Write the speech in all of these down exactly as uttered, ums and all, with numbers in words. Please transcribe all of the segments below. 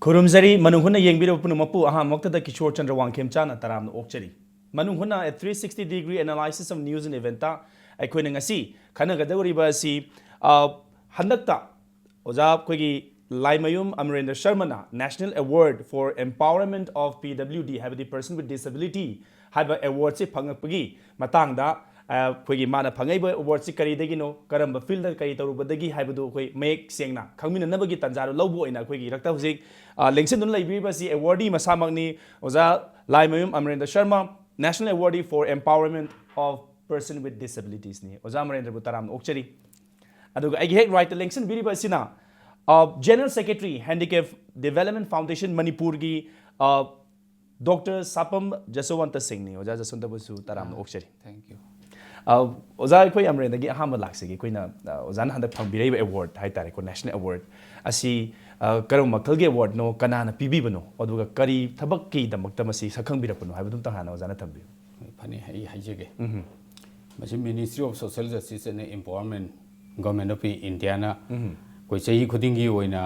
ꯈꯨꯔꯨꯝꯖꯔꯤ꯫ ꯃꯅꯨꯡ ꯍꯨꯠꯅ ꯌꯦꯡꯕꯤꯔꯕ ꯄꯨꯝꯅꯃꯛꯄꯨ ꯑꯍꯥꯟꯕꯃꯛꯇꯗ ꯀꯤꯁꯣꯔ ꯆꯟꯗ꯭ꯔ ꯋꯥꯡꯈꯦꯝꯆꯥꯅ ꯇꯔꯥꯝꯅ ꯑꯣꯛꯆꯔꯤ꯫ ꯃꯅꯨꯡ ꯍꯨꯠꯅ A three sixty degree analysis of news and event ꯇ ꯑꯩꯈꯣꯏꯅ ꯉꯁꯤ ꯈꯟꯅꯒꯗꯧꯔꯤꯕ ꯑꯁꯤ, ꯑ, ꯍꯟꯗꯛꯇ ꯑꯣꯖꯥ ꯑꯩꯈꯣꯏꯒꯤ Laimayum ꯑꯃꯔꯦꯟꯗ꯭ꯔ ꯁꯔꯃꯅ National Award for Empowerment of P W D, ꯍꯥꯏꯕꯗꯤ Person with Disability ꯍꯥꯏꯕ award ꯁꯤ ꯐꯪꯉꯛꯄꯒꯤ ꯃꯇꯥꯡꯗ, ꯑ, ꯑꯩꯈꯣꯏꯒꯤ ꯃꯥꯅ ꯐꯪꯉꯛꯏꯕ award ꯁꯤ ꯀꯔꯤꯗꯒꯤꯅꯣ, ꯀꯔꯝꯕ field ꯗ ꯀꯔꯤ ꯇꯧꯔꯨꯕꯗꯒꯤ ꯍꯥꯏꯕꯗꯨ ꯑꯩꯈꯣꯏ ꯃꯌꯦꯛ ꯁꯦꯡꯅ ꯈꯪꯃꯤꯟꯅꯅꯕꯒꯤ ꯇꯥꯟꯖꯥꯗꯨ ꯂꯧꯕ ꯑꯣꯏꯅ ꯑꯩꯈꯣꯏꯒꯤ ꯏꯔꯛꯇ ꯍꯧꯖꯤꯛ, ꯑ, ꯂꯦꯡꯁꯤꯟꯗꯨꯅ ꯂꯩꯕꯤꯔꯤꯕ ꯑꯁꯤ awardee ꯃꯁꯥꯃꯛꯅꯤ, ꯑꯣꯖꯥ Laimayum ꯑꯃꯔꯦꯟꯗ꯭ꯔ Sharma, National Awardee for Empowerment of Person with Disabilities ꯅꯤ꯫ ꯑꯣꯖꯥ ꯑꯃꯔꯦꯟꯗ꯭ꯔꯕꯨ ꯇꯔꯥꯝꯅ ꯑꯣꯛꯆꯔꯤ꯫ ꯑꯗꯨꯒ ꯑꯩꯒꯤ ꯍꯦꯛ right ꯇ ꯂꯦꯡꯁꯤꯟꯕꯤꯔꯤꯕ ꯑꯁꯤꯅ, ꯑ, General Secretary, Handicap Development Foundation ꯃꯅꯤꯄꯨꯔꯒꯤ, ꯑ, ꯗꯣꯛꯇꯔ ꯁꯥꯄꯝ ꯖꯁꯣꯋꯟꯇ ꯁꯤꯡꯅꯤ꯫ ꯑꯣꯖꯥ ꯖꯁꯣꯋꯟꯇꯕꯨꯁꯨ ꯇꯔꯥꯝꯅ ꯑꯣꯛꯆꯔꯤ꯫ Thank you. ꯑ, ꯑꯣꯖꯥ, ꯑꯩꯈꯣꯏ ꯑꯃꯔꯦꯟꯗꯒꯤ ꯑꯍꯥꯟꯕ ꯂꯥꯛꯆꯒꯦ꯫ ꯑꯩꯈꯣꯏꯅ, ꯑ, ꯑꯣꯖꯥꯅ ꯍꯟꯗꯛ ꯐꯪꯕꯤꯔꯛꯏꯕ award ꯍꯥꯏꯇꯥꯔꯦꯀꯣ, National Award ꯑꯁꯤ, ꯑ, ꯀꯔꯝꯕ ꯃꯈꯜꯒꯤ award ꯅꯣ, ꯀꯅꯥꯅ ꯄꯤꯕꯤꯕꯅꯣ, ꯑꯗꯨꯒ ꯀꯔꯤ ꯊꯕꯛꯀꯤꯗꯃꯛꯇ ꯃꯁꯤ ꯁꯛꯈꯪꯕꯤꯔꯛꯄꯅꯣ ꯍꯥꯏꯕꯗꯨ ꯑꯝꯇ ꯍꯥꯟꯅ ꯑꯣꯖꯥꯅ ꯊꯝꯕꯤꯌꯨ꯫ ꯐꯅꯤ, ꯑꯩ ꯍꯥꯏꯖꯒꯦ꯫ ꯃꯁꯤ Ministry of Social Justice and Empowerment, Government of India ꯅ ꯑꯩꯈꯣꯏ ꯆꯍꯤ ꯈꯨꯗꯤꯡꯒꯤ ꯑꯣꯏꯅ,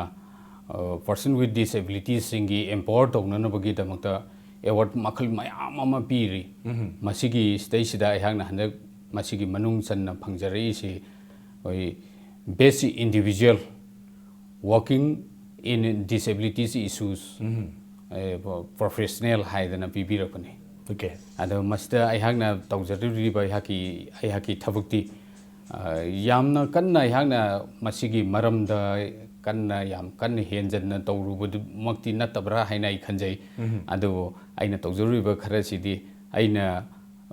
ꯑ, person with disabilities ꯁꯤꯡꯒꯤ empower ꯇꯧꯅꯅꯕꯒꯤꯗꯃꯛꯇ award ꯃꯈꯜ ꯃꯌꯥꯝ ꯑꯃ ꯄꯤꯔꯤ꯫ ꯃꯁꯤꯒꯤ ꯁꯤꯗꯩꯁꯤꯗ ꯑꯩꯍꯥꯛꯅ ꯍꯟꯗꯛ ꯃꯁꯤꯒꯤ ꯃꯅꯨꯡ ꯆꯟꯅ ꯐꯪꯖꯔꯛꯏꯁꯤ ꯑꯩꯈꯣꯏ Best Individual Working in Disabilities Issues, a, ꯄ꯭ꯔꯣ-, professional ꯍꯥꯏꯗꯅ ꯄꯤꯕꯤꯔꯛꯄꯅꯤ꯫ Okay. ꯑꯗꯣ ꯃꯁꯤꯗ ꯑꯩꯍꯥꯛꯅ ꯇꯧꯖꯔꯨꯔꯤꯕ ꯑꯩꯍꯥꯛꯀꯤ, ꯑꯩꯍꯥꯛꯀꯤ ꯊꯕꯛꯇꯤ, ꯑ, ꯌꯥꯝꯅ ꯀꯟꯅ ꯑꯩꯍꯥꯛꯅ ꯃꯁꯤꯒꯤ ꯃꯔꯝꯗ ꯀꯟꯅ, ꯌꯥꯝ ꯀꯟꯅ ꯍꯦꯟꯖꯟꯅ ꯇꯧꯔꯨꯕꯗꯨꯃꯛꯇꯤ ꯅꯠꯇꯕ꯭ꯔꯥ ꯍꯥꯏꯅ ꯑꯩ ꯈꯟꯖꯩ꯫ ꯑꯗꯨꯕꯨ ꯑꯩꯅ ꯇꯧꯖꯔꯨꯔꯤꯕ ꯈꯔꯁꯤꯗꯤ ꯑꯩꯅ,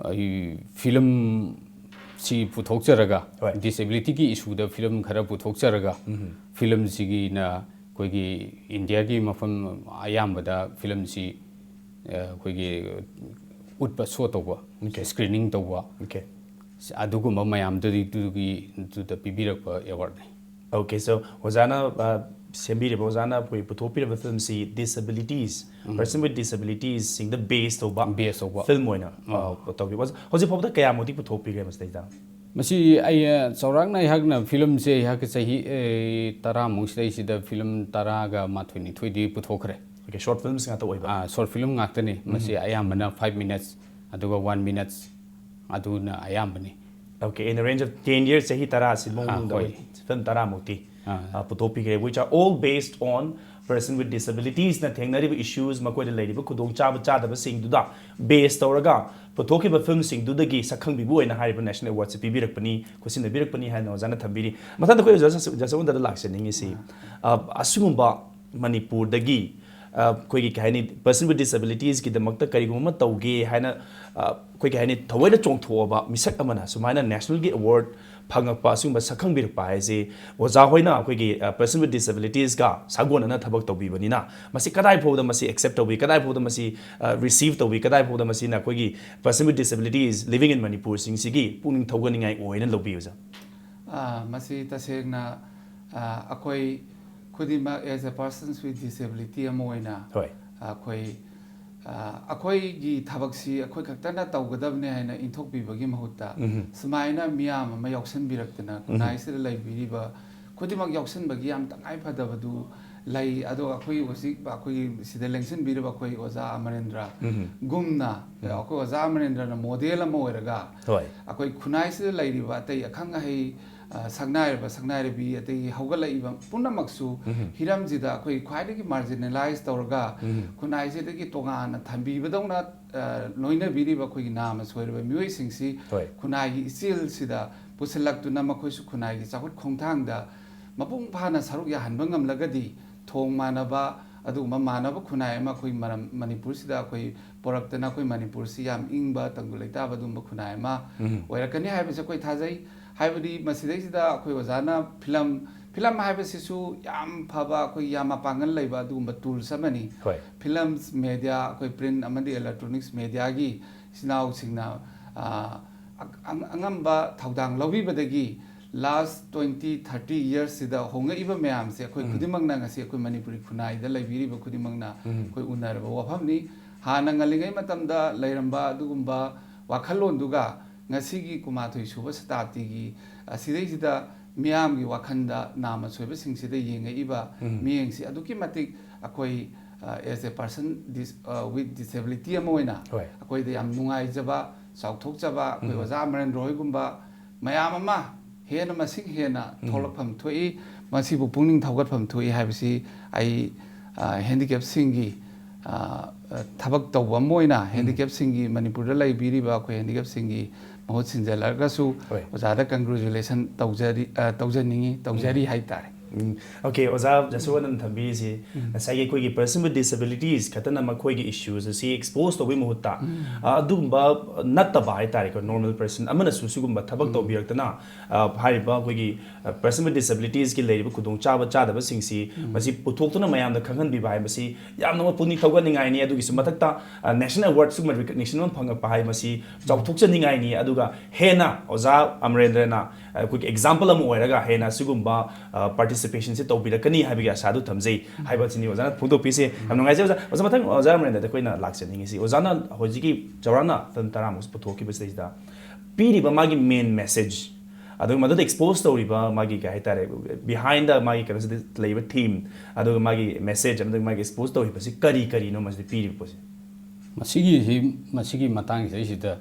ꯑꯩ film ꯁꯤ ꯄꯨꯊꯣꯛꯆꯔꯒ, ꯍꯣꯏ꯫ Disability ꯒꯤ issue ꯗ film ꯈꯔ ꯄꯨꯊꯣꯛꯆꯔꯒ, film ꯁꯤꯒꯤꯅ ꯑꯩꯈꯣꯏꯒꯤ India ꯒꯤ ꯃꯐꯝ ꯑꯌꯥꯝꯕꯗ film ꯁꯤ, ꯑ, ꯑꯩꯈꯣꯏꯒꯤ ꯎꯠꯄ, show ꯇꯧꯕ, Okay. screening ꯇꯧꯕ, Okay. ꯑꯗꯨꯒꯨꯝꯕ ꯃꯌꯥꯝꯗꯨꯒꯤ, ꯑꯗꯨꯒꯤ, ꯑꯗꯨꯗ ꯄꯤꯕꯤꯔꯛꯄ award ꯅꯤ꯫ Okay, so ꯑꯣꯖꯥꯅ, ꯑ, ꯁꯦꯝꯕꯤꯔꯤꯕ, ꯑꯣꯖꯥꯅ ꯑꯩꯈꯣꯏ ꯄꯨꯊꯣꯛꯄꯤꯔꯕ film ꯁꯤ disabilities, person with disabilities ꯁꯤꯡꯗ base ꯇꯧꯕ Base ꯇꯧꯕ꯫ Film ꯑꯣꯏꯅ, ꯑ, ꯇꯧꯕꯤꯕ꯫ ꯍꯧꯖꯤꯛ ꯐꯥꯎꯕꯗ ꯀꯌꯥꯃꯨꯛꯇꯤ ꯄꯨꯊꯣꯛꯄꯤꯈ꯭ꯔꯦ ꯃꯁꯤꯗꯩꯗ? ꯃꯁꯤ ꯑꯩ, ꯑ, ꯆꯥꯎꯔꯥꯛꯅ ꯑꯩꯍꯥꯛꯅ ꯐꯤꯂꯝꯁꯦ ꯑꯩꯍꯥꯛꯀꯤ ꯆꯍꯤ, ꯑꯦ, ꯇꯔꯥꯃꯨꯛ ꯁꯤꯗꯩꯁꯤꯗ ꯐꯤꯂꯝ ꯇꯔꯥꯒ ꯃꯥꯊꯣꯏ ꯅꯤꯊꯣꯏꯗꯤ ꯄꯨꯊꯣꯛꯈ꯭ꯔꯦ꯫ Okay, short films ꯉꯥꯛꯇ ꯑꯣꯏꯕ꯫ ꯑꯥ, short film ꯉꯥꯛꯇꯅꯤ꯫ ꯃꯁꯤ ꯑꯌꯥꯝꯕꯅ five minutes ꯑꯗꯨꯒ one minutes ꯑꯗꯨꯅ ꯑꯌꯥꯝꯕꯅꯤ꯫ Okay, in a range of ten years, ꯆꯍꯤ ꯇꯔꯥ ꯑꯁꯤ ꯑꯥ, ꯃꯅꯨꯡꯗ ꯍꯣꯏ꯫ ꯐꯤꯂꯝ ꯇꯔꯥꯃꯨꯛꯇꯤ ꯑꯥ꯫ ꯑ, ꯄꯨꯊꯣꯛꯄꯤꯈ꯭ꯔꯦ, which are all based on person with disabilities ꯅ ꯊꯦꯡꯅꯔꯤꯕ issues, ꯃꯈꯣꯏꯗ ꯂꯩꯔꯤꯕ ꯈꯨꯗꯣꯡꯆꯥꯕ ꯆꯥꯗꯕꯁꯤꯡꯗꯨꯗ base ꯇꯧꯔꯒ ꯄꯨꯊꯣꯛꯈꯤꯕ ꯐꯤꯂꯝꯁꯤꯡꯗꯨꯗꯒꯤ ꯁꯛꯈꯪꯕꯤꯕ ꯑꯣꯏꯅ ꯍꯥꯏꯔꯤꯕ National Award ꯁꯤ ꯄꯤꯕꯤꯔꯛꯄꯅꯤ, ꯈꯨꯠꯁꯤꯟꯅꯕꯤꯔꯛꯄꯅꯤ ꯍꯥꯏꯅ ꯑꯣꯖꯥꯅ ꯊꯝꯕꯤꯔꯤ꯫ ꯃꯊꯪꯗ ꯑꯩꯈꯣꯏ ꯑꯣꯖꯥ ꯖꯁ-, ꯖꯁꯋꯟꯇꯗ ꯂꯥꯛꯆꯅꯤꯡꯉꯤꯁꯤ, ꯑ, ꯑꯁꯤꯒꯨꯝꯕ ꯃꯅꯤꯄꯨꯔꯗꯒꯤ, ꯑ, ꯑꯩꯈꯣꯏꯒꯤ ꯀꯩ ꯍꯥꯏꯅꯤ, person with disabilities ꯀꯤꯗꯃꯛꯇ ꯀꯔꯤꯒꯨꯝꯕ ꯑꯃ ꯇꯧꯒꯦ ꯍꯥꯏꯅ, ꯑ, ꯑꯩꯈꯣꯏ ꯀꯩ ꯍꯥꯏꯅꯤ, ꯊꯑꯣꯏꯅ ꯆꯣꯡꯊꯣꯛꯑꯕ ꯃꯤꯁꯛ ꯑꯃꯅ ꯁꯨꯃꯥꯏꯅ national ꯒꯤ award ꯐꯪꯉꯛꯄ, ꯑꯁꯤꯒꯨꯝꯕ ꯁꯛꯈꯪꯕꯤꯔꯛꯄ ꯍꯥꯏꯁꯦ, ꯑꯣꯖꯥ ꯍꯣꯏꯅ ꯑꯩꯈꯣꯏꯒꯤ, ꯑ, person with disabilities ꯀ ꯁꯥꯒꯣꯟꯅꯅ ꯊꯕꯛ ꯇꯧꯕꯤꯕꯅꯤꯅ, ꯃꯁꯤ ꯀꯗꯥꯏ ꯐꯥꯎꯕꯗ ꯃꯁꯤ accept ꯇꯧꯕꯤ, ꯀꯗꯥꯏ ꯐꯥꯎꯕꯗ ꯃꯁꯤ, ꯑ, receive ꯇꯧꯕꯤ, ꯀꯗꯥꯏ ꯐꯥꯎꯕꯗ ꯃꯁꯤꯅ ꯑꯩꯈꯣꯏꯒꯤ person with disabilities living in ꯃꯅꯤꯄꯨꯔꯁꯤꯡꯁꯤꯒꯤ ꯄꯨꯛꯅꯤꯡ ꯊꯧꯒꯠꯅꯤꯡꯉꯥꯏ ꯑꯣꯏꯅ ꯂꯧꯕꯤ, ꯑꯣꯖꯥ? ꯑ, ꯃꯁꯤ ꯇꯁꯦꯡꯅ, ꯑ, ꯑꯩꯈꯣꯏ ꯈꯨꯗꯤꯡꯃꯛ as a persons with disability ꯑꯃ ꯑꯣꯏꯅ ꯍꯣꯏ꯫ ꯑꯩꯈꯣꯏ, ꯑ, ꯑꯩꯈꯣꯏꯒꯤ ꯊꯕꯛꯁꯤ ꯑꯩꯈꯣꯏ ꯈꯛꯇꯅ ꯇꯧꯒꯗꯕꯅꯦ ꯍꯥꯏꯅ ꯏꯟꯊꯣꯛꯄꯤꯕꯒꯤ ꯃꯍꯨꯠꯇ, ꯎꯝꯍꯨꯝ꯫ ꯁꯨꯃꯥꯏꯅ ꯃꯤꯌꯥꯝ ꯑꯃ ꯌꯥꯎꯁꯟꯕꯤꯔꯛꯇꯅ ꯈꯨꯟꯅꯥꯏꯁꯤꯗ ꯂꯩꯕꯤꯔꯤꯕ ꯈꯨꯗꯤꯡꯃꯛ ꯌꯥꯎꯁꯟꯕꯒꯤ ꯌꯥꯝ ꯇꯉꯥꯏ ꯐꯗꯕꯗꯨ ꯂꯩ꯫ ꯑꯗꯣ ꯑꯩꯈꯣꯏ ꯍꯧꯖꯤꯛ ꯑꯩꯈꯣꯏꯒꯤ ꯁꯤꯗ ꯂꯦꯡꯁꯤꯟꯕꯤꯔꯤꯕ ꯑꯩꯈꯣꯏ ꯑꯣꯖꯥ ꯑꯃꯔꯦꯟꯗ꯭ꯔ ꯎꯝꯍꯨꯝ꯫ ꯒꯨꯝꯅ, ꯑꯩꯈꯣꯏ ꯑꯣꯖꯥ ꯑꯃꯔꯦꯟꯗ꯭ꯔꯅ model ꯑꯃ ꯑꯣꯏꯔꯒ ꯍꯣꯏ꯫ ꯑꯩꯈꯣꯏ ꯈꯨꯟꯅꯥꯏꯁꯤꯗ ꯂꯩꯔꯤꯕ ꯑꯇꯩ ꯑꯈꯪ ꯑꯍꯩ, ꯑ, ꯁꯛꯅꯥꯏꯔꯕ ꯁꯛꯅꯥꯏꯔꯕꯤ, ꯑꯇꯩ ꯍꯧꯒꯠꯂꯛꯏꯕ ꯄꯨꯝꯅꯃꯛꯁꯨ ꯎꯝꯍꯨꯝ꯫ ꯍꯤꯔꯝꯁꯤꯗ ꯑꯩꯈꯣꯏ ꯈ꯭ꯋꯥꯏꯗꯒꯤ marginalize ꯇꯧꯔꯒ ꯎꯝꯍꯨꯝ꯫ ꯈꯨꯟꯅꯥꯏꯁꯤꯗꯒꯤ ꯇꯣꯉꯥꯟꯅ ꯊꯝꯕꯤꯕꯗꯧꯅ, ꯑ, ꯂꯣꯏꯅꯕꯤꯔꯤꯕ ꯑꯩꯈꯣꯏꯒꯤ ꯅꯥꯃ ꯁꯣꯏꯔꯕ ꯃꯤꯑꯣꯏꯁꯤꯡꯁꯤ ꯍꯣꯏ꯫ ꯈꯨꯟꯅꯥꯏꯒꯤ ꯏꯆꯦꯜꯁꯤꯗ ꯄꯨꯁꯤꯜꯂꯛꯇꯨꯅ ꯃꯈꯣꯏꯁꯨ ꯈꯨꯟꯅꯥꯏꯒꯤ ꯆꯥꯎꯈꯠ ꯈꯣꯡꯊꯥꯡꯗ ꯃꯄꯨꯡ ꯐꯥꯅ ꯁꯔꯨꯛ ꯌꯥꯍꯟꯕ ꯉꯝꯂꯒꯗꯤ ꯊꯣꯡ ꯃꯥꯟꯅꯕ, ꯑꯗꯨꯒꯨꯝꯕ ꯃꯥꯟꯅꯕ ꯈꯨꯟꯅꯥꯏ ꯑꯃ ꯑꯩꯈꯣꯏ ꯃꯔꯝ-, ꯃꯅꯤꯄꯨꯔꯁꯤꯗ ꯑꯩꯈꯣꯏ ꯄꯨꯔꯛꯇꯅ ꯑꯩꯈꯣꯏ ꯃꯅꯤꯄꯨꯔꯁꯤ ꯌꯥꯝ ꯏꯪꯕ, ꯇꯪꯗꯨ ꯂꯩꯇꯥꯕ ꯑꯗꯨꯒꯨꯝꯕ ꯈꯨꯟꯅꯥꯏ ꯑꯃ ꯎꯝ꯫ ꯑꯣꯏꯔꯛꯀꯅꯤ ꯍꯥꯏꯕꯁꯦ ꯑꯩꯈꯣꯏ ꯊꯥꯖꯩ꯫ ꯍꯥꯏꯕꯗꯤ ꯃꯁꯤꯗꯩꯁꯤꯗ ꯑꯩꯈꯣꯏ ꯑꯣꯖꯥꯅ ꯐꯤꯂꯝ, ꯐꯤꯂꯝ ꯍꯥꯏꯕꯁꯤꯁꯨ ꯌꯥꯝ ꯐꯕ, ꯑꯩꯈꯣꯏ ꯌꯥꯝ ꯃꯄꯥꯡꯒꯜ ꯂꯩꯕ ꯑꯗꯨꯒꯨꯝꯕ tools ꯑꯃꯅꯤ꯫ ꯍꯣꯏ꯫ Films, media, ꯑꯩꯈꯣꯏ print ꯑꯃꯗꯤ electronics mediaꯒꯤ ꯏꯆꯤꯟ ꯏꯅꯥꯎꯁꯤꯡꯅ, ꯑ, ꯑ-, ꯑꯉꯝꯕ ꯊꯧꯗꯥꯡ ꯂꯧꯕꯤꯕꯗꯒꯤ last twenty, thirty yearsꯁꯤꯗ ꯍꯣꯡꯉꯛꯏꯕ ꯃꯌꯥꯝꯁꯦ ꯑꯩꯈꯣꯏ ꯎꯝ꯫ ꯈꯨꯗꯤꯡꯃꯛꯅ, ꯉꯁꯤ ꯑꯩꯈꯣꯏ ꯃꯅꯤꯄꯨꯔꯤ ꯈꯨꯟꯅꯥꯏꯗ ꯂꯩꯕꯤꯔꯤꯕ ꯈꯨꯗꯤꯡꯃꯛꯅ ꯎꯝ꯫ ꯑꯩꯈꯣꯏ ꯎꯅꯔꯕ ꯋꯥꯐꯝꯅꯤ꯫ ꯍꯥꯟꯅ ꯉꯜꯂꯤꯉꯩ ꯃꯇꯝꯗ ꯂꯩꯔꯝꯕ ꯑꯗꯨꯒꯨꯝꯕ ꯋꯥꯈꯜꯂꯣꯟꯗꯨꯒ ꯉꯁꯤꯒꯤ ꯀꯨꯟꯃꯥꯊꯣꯏ ꯁꯨꯕ ꯁꯇꯥꯕꯗꯤꯒꯤ ꯑꯁꯤꯗꯩꯁꯤꯗ ꯃꯤꯌꯥꯝꯒꯤ ꯋꯥꯈꯜꯗ ꯅꯥꯝꯃ ꯁꯣꯏꯕꯁꯤꯡꯁꯤꯗ ꯌꯦꯡꯉꯛꯏꯕ ꯎꯝ꯫ ꯃꯤꯠꯌꯦꯡꯁꯤ ꯑꯗꯨꯛꯀꯤ ꯃꯇꯤꯛ ꯑꯩꯈꯣꯏ, ꯑ, as a person dis-, ꯑ, with disability ꯑꯃ ꯑꯣꯏꯅ ꯍꯣꯏ꯫ ꯑꯩꯈꯣꯏꯗ ꯌꯥꯝ ꯅꯨꯡꯉꯥꯏꯖꯕ, ꯆꯥꯎꯊꯣꯛꯆꯕ, ꯑꯩꯈꯣꯏ ꯎꯝ꯫ ꯑꯣꯖꯥ ꯑꯃꯔꯦꯟꯗ꯭ꯔ ꯍꯣꯏꯒꯨꯝꯕ ꯃꯌꯥꯝ ꯑꯃ ꯍꯦꯟꯅ ꯃꯁꯤꯡ ꯍꯦꯟꯅ ꯎꯝ꯫ ꯊꯣꯛꯂꯛꯐꯝ ꯊꯣꯛꯏ, ꯃꯁꯤꯕꯨ ꯄꯨꯛꯅꯤꯡ ꯊꯧꯒꯠꯐꯝ ꯊꯣꯛꯏ ꯍꯥꯏꯕꯁꯤ ꯑꯩ, ꯑ, ꯍꯦꯟꯗꯤꯀꯦꯞꯁꯤꯡꯒꯤ, ꯑ, ꯑ, ꯊꯕꯛ ꯇꯧꯕ ꯑꯃ ꯑꯣꯏꯅ ꯎꯝ꯫ ꯍꯦꯟꯗꯤꯀꯦꯞꯁꯤꯡꯒꯤ, ꯃꯅꯤꯄꯨꯔꯗ ꯂꯩꯕꯤꯔꯤꯕ ꯑꯩꯈꯣꯏ ꯍꯦꯟꯗꯤꯀꯦꯞꯁꯤꯡꯒꯤ ꯃꯍꯨꯠ ꯁꯤꯟꯖꯜꯂꯒꯁꯨ ꯍꯣꯏ꯫ ꯑꯣꯖꯥꯗ congratulation ꯇꯧꯖꯔꯤ, ꯑ, ꯇꯧꯖꯅꯤꯡꯉꯤ, ꯇꯧꯖꯔꯤ ꯎꯝ꯫ ꯍꯥꯏꯇꯥꯔꯦ꯫ ꯎꯝ꯫ Okay, ꯑꯣꯖꯥ ꯖꯁꯣꯕꯅꯟ ꯊꯝꯕꯤꯔꯤꯁꯤ ꯎꯝ꯫ ꯉꯁꯥꯏꯒꯤ ꯑꯩꯈꯣꯏꯒꯤ person with disabilities ꯈꯛꯇꯅ ꯃꯈꯣꯏꯒꯤ issues ꯑꯁꯤ expose ꯇꯧꯕꯒꯤ ꯃꯍꯨꯠꯇ, ꯎꯝ꯫ ꯑ, ꯑꯗꯨꯒꯨꯝꯕ ꯅꯠꯇꯕ ꯍꯥꯏꯇꯥꯔꯦꯀꯣ, normal person ꯑꯃꯅꯁꯨ ꯁꯤꯒꯨꯝꯕ ꯊꯕꯛ ꯎꯝ꯫ ꯇꯧꯕꯤꯔꯛꯇꯅ, ꯑ, ꯍꯥꯏꯔꯤꯕ ꯑꯩꯈꯣꯏꯒꯤ, ꯑ, person with disabilitiesꯀꯤ ꯂꯩꯔꯤꯕ ꯈꯨꯗꯣꯡꯆꯥꯕ ꯆꯥꯗꯕꯁꯤꯡꯁꯤ ꯎꯝ꯫ ꯃꯁꯤ ꯄꯨꯊꯣꯛꯇꯨꯅ ꯃꯌꯥꯝꯗ ꯈꯪꯍꯟꯕꯤꯕ ꯍꯥꯏꯕꯁꯤ ꯌꯥꯝꯅꯃꯛ ꯄꯨꯛꯅꯤꯡ ꯊꯧꯒꯠꯅꯤꯡꯉꯥꯏꯅꯤ꯫ ꯑꯗꯨꯒꯤꯁꯨ ꯃꯊꯛꯇ, ꯑ, national awardꯁꯤꯒꯨꯝꯕ recognition ꯑꯃ ꯐꯪꯉꯛꯄ ꯍꯥꯏ ꯃꯁꯤ ꯆꯥꯎꯊꯣꯛꯆꯅꯤꯡꯉꯥꯏꯅꯤ꯫ ꯑꯗꯨꯒ ꯍꯦꯟꯅ ꯑꯣꯖꯥ ꯑꯃꯔꯦꯟꯗ꯭ꯔꯅ, ꯑ, ꯑꯩꯈꯣꯏꯒꯤ example ꯑꯃ ꯑꯣꯏꯔꯒ ꯍꯦꯟꯅ ꯑꯁꯤꯒꯨꯝꯕ, ꯑ, participationꯁꯤ ꯇꯧꯕꯤꯔꯛꯀꯅꯤ ꯍꯥꯏꯕꯒꯤ ꯑꯁꯥꯗꯨ ꯊꯝꯖꯩ ꯍꯥꯏꯕꯁꯤꯅꯤ ꯑꯣꯖꯥꯅ ꯐꯣꯡꯗꯣꯛꯄꯤꯁꯦ꯫ ꯌꯥꯝ ꯅꯨꯡꯉꯥꯏꯖꯩ ꯑꯣꯖꯥ꯫ ꯑꯣꯖꯥ, ꯃꯊꯪ ꯑꯣꯖꯥ ꯑꯃꯔꯦꯟꯗ꯭ꯔꯗ ꯑꯩꯈꯣꯏꯅ ꯂꯥꯛꯆꯅꯤꯡꯉꯤꯁꯤ, ꯑꯣꯖꯥꯅ ꯍꯧꯖꯤꯛꯀꯤ ꯆꯥꯎꯔꯥꯛꯅ ꯇꯔꯥꯃꯨꯛ ꯄꯨꯊꯣꯛꯈꯤꯕꯁꯤꯗꯩꯁꯤꯗ ꯄꯤꯔꯤꯕ ꯃꯥꯒꯤ main message, ꯑꯗꯨꯒ ꯃꯗꯨꯗ expose ꯇꯧꯔꯤꯕ ꯃꯥꯒꯤ ꯀꯩ ꯍꯥꯏꯇꯥꯔꯦ, behind ꯗ ꯃꯥꯒꯤ ꯀꯩꯅꯣꯁꯤꯗ ꯂꯩꯕ theme, ꯑꯗꯨꯒ ꯃꯥꯒꯤ message ꯑꯃꯗꯤ ꯃꯥꯒꯤ expose ꯇꯧꯔꯤꯕꯁꯤ ꯀꯔꯤ ꯀꯔꯤꯅꯣ ꯃꯁꯤꯗ ꯄꯤꯔꯤꯕ ꯄꯣꯠꯁꯦ? ꯃꯁꯤꯒꯤꯁꯤ, ꯃꯁꯤꯒꯤ ꯃꯇꯥꯡꯁꯤꯗꯩꯁꯤꯗ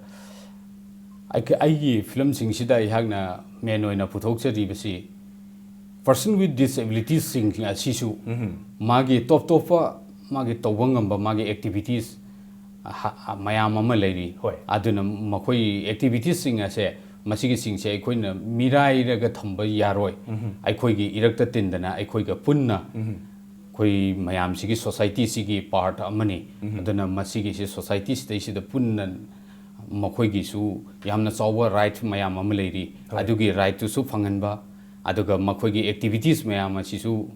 ꯑꯩꯒꯤ, ꯑꯩꯒꯤ filmꯁꯤꯡꯁꯤꯗ ꯑꯩꯍꯥꯛꯅ main ꯑꯣꯏꯅ ꯄꯨꯊꯣꯛꯆꯔꯤꯕꯁꯤ person with disabilitiesꯁꯤꯡ ꯑꯁꯤꯁꯨ ꯎꯝꯍꯨꯝ꯫ ꯃꯥꯒꯤ ꯇꯣꯞ ꯇꯣꯞꯄ ꯃꯥꯒꯤ ꯇꯧꯕ ꯉꯝꯕ ꯃꯥꯒꯤ activities ꯍ-, ꯃꯌꯥꯝ ꯑꯃ ꯂꯩꯔꯤ꯫ ꯍꯣꯏ꯫ ꯑꯗꯨꯅ ꯃꯈꯣꯏ activitiesꯁꯤꯡ ꯑꯁꯦ, ꯃꯁꯤꯒꯤꯁꯤꯡꯁꯦ ꯑꯩꯈꯣꯏꯅ ꯃꯤꯔꯥꯏꯔꯒ ꯊꯝꯕ ꯌꯥꯔꯣꯏ꯫ ꯎꯝꯍꯨꯝ꯫ ꯑꯩꯈꯣꯏꯒꯤ ꯏꯔꯛꯇ ꯇꯤꯟꯗꯅ ꯑꯩꯈꯣꯏꯒ ꯄꯨꯟꯅ ꯎꯝꯍꯨꯝ꯫ ꯑꯩꯈꯣꯏ ꯃꯌꯥꯝꯁꯤꯒꯤ societyꯁꯤꯒꯤ part ꯑꯃꯅꯤ꯫ ꯎꯝꯍꯨꯝ꯫ ꯑꯗꯨꯅ ꯃꯁꯤꯒꯤꯁꯤ societyꯁꯤꯗꯩꯁꯤꯗ ꯄꯨꯟꯅ ꯃꯈꯣꯏꯒꯤꯁꯨ ꯌꯥꯝꯅ ꯆꯥꯎꯕ right ꯃꯌꯥꯝ ꯑꯃ ꯂꯩꯔꯤ꯫ ꯍꯣꯏ꯫ ꯑꯗꯨꯒꯤ rightꯇꯨꯁꯨ ꯐꯪꯍꯟꯕ, ꯑꯗꯨꯒ ꯃꯈꯣꯏꯒꯤ activities ꯃꯌꯥꯝ ꯑꯁꯤꯁꯨ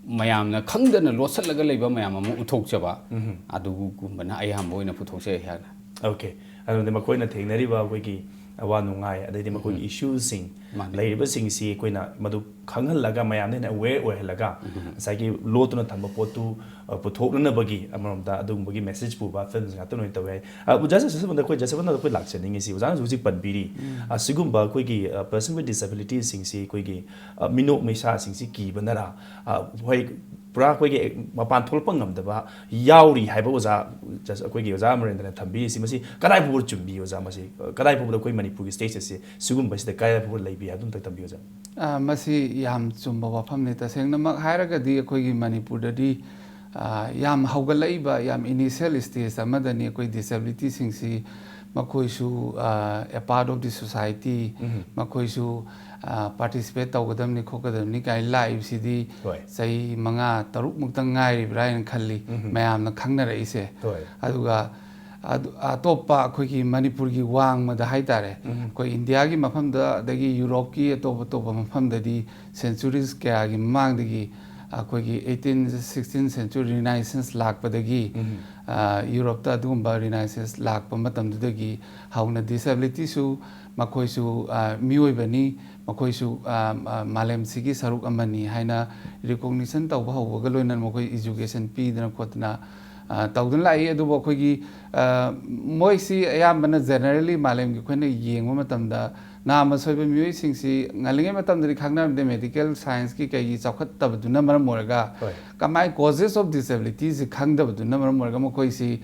ꯃꯌꯥꯝꯅ ꯈꯪꯗꯅ ꯂꯣꯠꯁꯤꯜꯂꯒ ꯂꯩꯕ ꯃꯌꯥꯝ ꯑꯃ ꯎꯠꯊꯣꯛꯆꯕ, ꯎꯝꯍꯨꯝ꯫ ꯑꯗꯨꯒꯨꯝꯕꯅ ꯑꯌꯥꯝꯕ ꯑꯣꯏꯅ ꯄꯨꯊꯣꯛꯆꯩ ꯑꯩꯍꯥꯛꯅ꯫ Okay, ꯑꯗꯨꯗꯤ ꯃꯈꯣꯏꯅ ꯊꯦꯡꯅꯔꯤꯕ ꯑꯩꯈꯣꯏꯒꯤ ꯑꯋꯥ ꯅꯨꯡꯉꯥꯏ, ꯑꯗꯩꯗꯤ ꯃꯈꯣꯏꯒꯤ ꯎꯝꯍꯨꯝ꯫ Issueꯁꯤꯡ, ꯃꯥꯅꯦ꯫ ꯂꯩꯔꯤꯕꯁꯤꯡꯁꯤ ꯑꯩꯈꯣꯏꯅ ꯃꯗꯨ ꯈꯪꯍꯜꯂꯒ, ꯃꯌꯥꯝꯗ ꯍꯦꯟꯅ ꯑꯋꯦꯌꯔ ꯑꯣꯏꯍꯜꯂꯒ, ꯉꯁꯥꯏꯒꯤ ꯂꯣꯠꯇꯨꯅ ꯊꯝꯕ ꯄꯣꯠꯇꯨ, ꯑ, ꯄꯨꯊꯣꯛꯅꯅꯕꯒꯤ ꯑꯃꯔꯣꯝꯗ ꯑꯗꯨꯒꯨꯝꯕꯒꯤ ꯃꯦꯁꯦꯖ ꯄꯨꯕ ꯐꯤꯂꯝꯁꯤꯡ ꯉꯥꯛꯇ ꯑꯣꯏꯅ ꯇꯧꯋꯦ ꯍꯥꯏ꯫ ꯑ, ꯑꯣꯖꯥ ꯖꯁꯋꯟꯇ, ꯑꯩꯈꯣꯏ ꯖꯁꯋꯟꯇ ꯑꯩꯈꯣꯏ ꯂꯥꯛꯆꯅꯤꯡꯉꯤꯁꯤ, ꯑꯣꯖꯥꯅꯁꯨ ꯍꯧꯖꯤꯛ ꯄꯟꯕꯤꯔꯤ, ꯑ, ꯁꯤꯒꯨꯝꯕ ꯑꯩꯈꯣꯏꯒꯤ, ꯑ, person with disabilityꯁꯤꯡꯁꯤ ꯑꯩꯈꯣꯏꯒꯤ, ꯑ, ꯃꯤꯅꯣꯛ ꯃꯩꯁꯥꯁꯤꯡꯁꯤ ꯀꯤꯕꯅꯔꯥ, ꯑ, ꯍꯣꯏ, ꯄꯨꯔꯥ ꯑꯩꯈꯣꯏꯒꯤ ꯃꯄꯥꯟ ꯊꯣꯛꯂꯛꯄ ꯉꯝꯗꯕ ꯌꯥꯎꯔꯤ ꯍꯥꯏꯕ ꯑꯣꯖꯥ, just ꯑꯩꯈꯣꯏꯒꯤ ꯑꯣꯖꯥ ꯑꯃꯔꯦꯟꯗ꯭ꯔꯅ ꯊꯝꯕꯤꯔꯤꯁꯤ, ꯃꯁꯤ ꯀꯗꯥꯏ ꯐꯥꯎꯕ ꯆꯨꯝꯕꯤ ꯑꯣꯖꯥ? ꯃꯁꯤ, ꯑ, ꯀꯗꯥꯏ ꯐꯥꯎꯕꯗ ꯑꯩꯈꯣꯏ ꯃꯅꯤꯄꯨꯔꯒꯤ ꯁ꯭ꯇꯦꯖ ꯑꯁꯤ ꯁꯤꯒꯨꯝꯕꯁꯤꯗ ꯀꯗꯥꯏ ꯐꯥꯎꯕ ꯂꯩꯕꯤ ꯍꯥꯏꯕꯗꯨ ꯑꯝꯇ ꯊꯝꯕꯤꯌꯨ ꯑꯣꯖꯥ꯫ ꯑ, ꯃꯁꯤ ꯌꯥꯝ ꯆꯨꯝꯕ ꯋꯥꯐꯝꯅꯤ꯫ ꯇꯁꯦꯡꯅꯃꯛ ꯍꯥꯏꯔꯒꯗꯤ ꯑꯩꯈꯣꯏꯒꯤ ꯃꯅꯤꯄꯨꯔꯗꯗꯤ, ꯑ, ꯌꯥꯝ ꯍꯧꯒꯠꯂꯛꯏꯕ, ꯌꯥꯝ ꯏꯅꯤꯁꯤꯌꯦꯜ ꯁ꯭ꯇꯦꯖ ꯑꯃꯗꯅꯤ ꯑꯩꯈꯣꯏ ꯗꯤꯁꯦꯕꯤꯂꯤꯇꯤꯁꯤꯡꯁꯤ, ꯃꯈꯣꯏꯁꯨ, ꯑ, a part of the society, ꯃꯈꯣꯏꯁꯨ, ꯑ, ꯄꯥꯔꯇꯤꯁꯤꯄꯦꯠ ꯇꯧꯒꯗꯕꯅꯤ, ꯈꯣꯠꯀꯗꯕꯅꯤ ꯀꯥꯏꯅ ꯂꯥꯛꯏꯕꯁꯤꯗꯤ ꯍꯣꯏ꯫ ꯆꯍꯤ ꯃꯉꯥ ꯇꯔꯨꯛ ꯃꯨꯛꯇꯪ ꯉꯥꯏꯔꯤꯕ꯭ꯔꯥ ꯍꯥꯏꯅ ꯈꯜꯂꯤ, ꯃꯌꯥꯝꯅ ꯈꯪꯅꯔꯛꯏꯁꯦ꯫ ꯍꯣꯏ꯫ ꯑꯗꯨꯒ ꯑꯗꯨ, ꯑꯇꯣꯞꯄ ꯑꯩꯈꯣꯏꯒꯤ ꯃꯅꯤꯄꯨꯔꯒꯤ ꯋꯥꯡꯃꯗ ꯍꯥꯏꯇꯥꯔꯦ, ꯑꯩꯈꯣꯏ ꯏꯟꯗꯤꯌꯥꯒꯤ ꯃꯐꯝꯗ, ꯑꯗꯒꯤ ꯌꯨꯔꯣꯞꯀꯤ ꯑꯇꯣꯞ ꯑꯇꯣꯞꯄ ꯃꯐꯝꯗꯗꯤ ꯁꯦꯟꯆꯨꯔꯤꯁ ꯀꯌꯥꯒꯤ ꯃꯃꯥꯡꯗꯒꯤ, ꯑꯩꯈꯣꯏꯒꯤ eighteen, sixteen century Renaissance ꯂꯥꯛꯄꯗꯒꯤ, ꯑ, ꯌꯨꯔꯣꯞꯇ ꯑꯗꯨꯒꯨꯝꯕ Renaissance ꯂꯥꯛꯄ ꯃꯇꯝꯗꯨꯗꯒꯤ ꯍꯧꯅ ꯗꯤꯁꯦꯕꯤꯂꯤꯇꯤꯁꯨ, ꯃꯈꯣꯏꯁꯨ, ꯑ, ꯃꯤꯑꯣꯏꯕꯅꯤ, ꯃꯈꯣꯏꯁꯨ, ꯑ, ꯑ, ꯃꯥꯂꯦꯝꯁꯤꯒꯤ ꯁꯔꯨꯛ ꯑꯃꯅꯤ ꯍꯥꯏꯅ ꯔꯤꯀꯣꯛꯅꯤꯁꯟ ꯇꯧꯕ ꯍꯧꯕꯒ ꯂꯣꯏꯅꯅ ꯃꯈꯣꯏ ꯏꯖꯨꯀꯦꯁꯟ ꯄꯤꯗꯅ ꯈꯣꯠꯇꯅ, ꯑ, ꯇꯧꯗꯨꯅ ꯂꯥꯛꯏ꯫ ꯑꯗꯨꯕꯨ ꯑꯩꯈꯣꯏꯒꯤ, ꯑ, ꯃꯣꯏꯁꯤ ꯑꯌꯥꯝꯕꯅ ꯖꯦꯅꯔꯦꯜꯂꯤ ꯃꯥꯂꯦꯝꯒꯤ ꯑꯩꯈꯣꯏꯅ ꯌꯦꯡꯕ ꯃꯇꯝꯗ ꯅꯥꯃ ꯁꯣꯏꯕ ꯃꯤꯑꯣꯏꯁꯤꯡꯁꯤ ꯉꯜꯂꯤꯉꯩ ꯃꯇꯝꯗꯗꯤ ꯈꯪꯅꯔꯝꯗꯦ꯫ ꯃꯦꯗꯤꯀꯦꯜ ꯁꯥꯏꯟꯁꯀꯤ ꯀꯩꯒꯤ ꯆꯥꯎꯈꯠꯇꯕꯗꯨꯅ ꯃꯔꯝ ꯑꯣꯏꯔꯒ ꯍꯣꯏ꯫ ꯀꯃꯥꯏ causes of disabilityꯁꯤ ꯈꯪꯗꯕꯗꯨꯅ ꯃꯔꯝ ꯑꯣꯏꯔꯒ ꯃꯈꯣꯏꯁꯤ,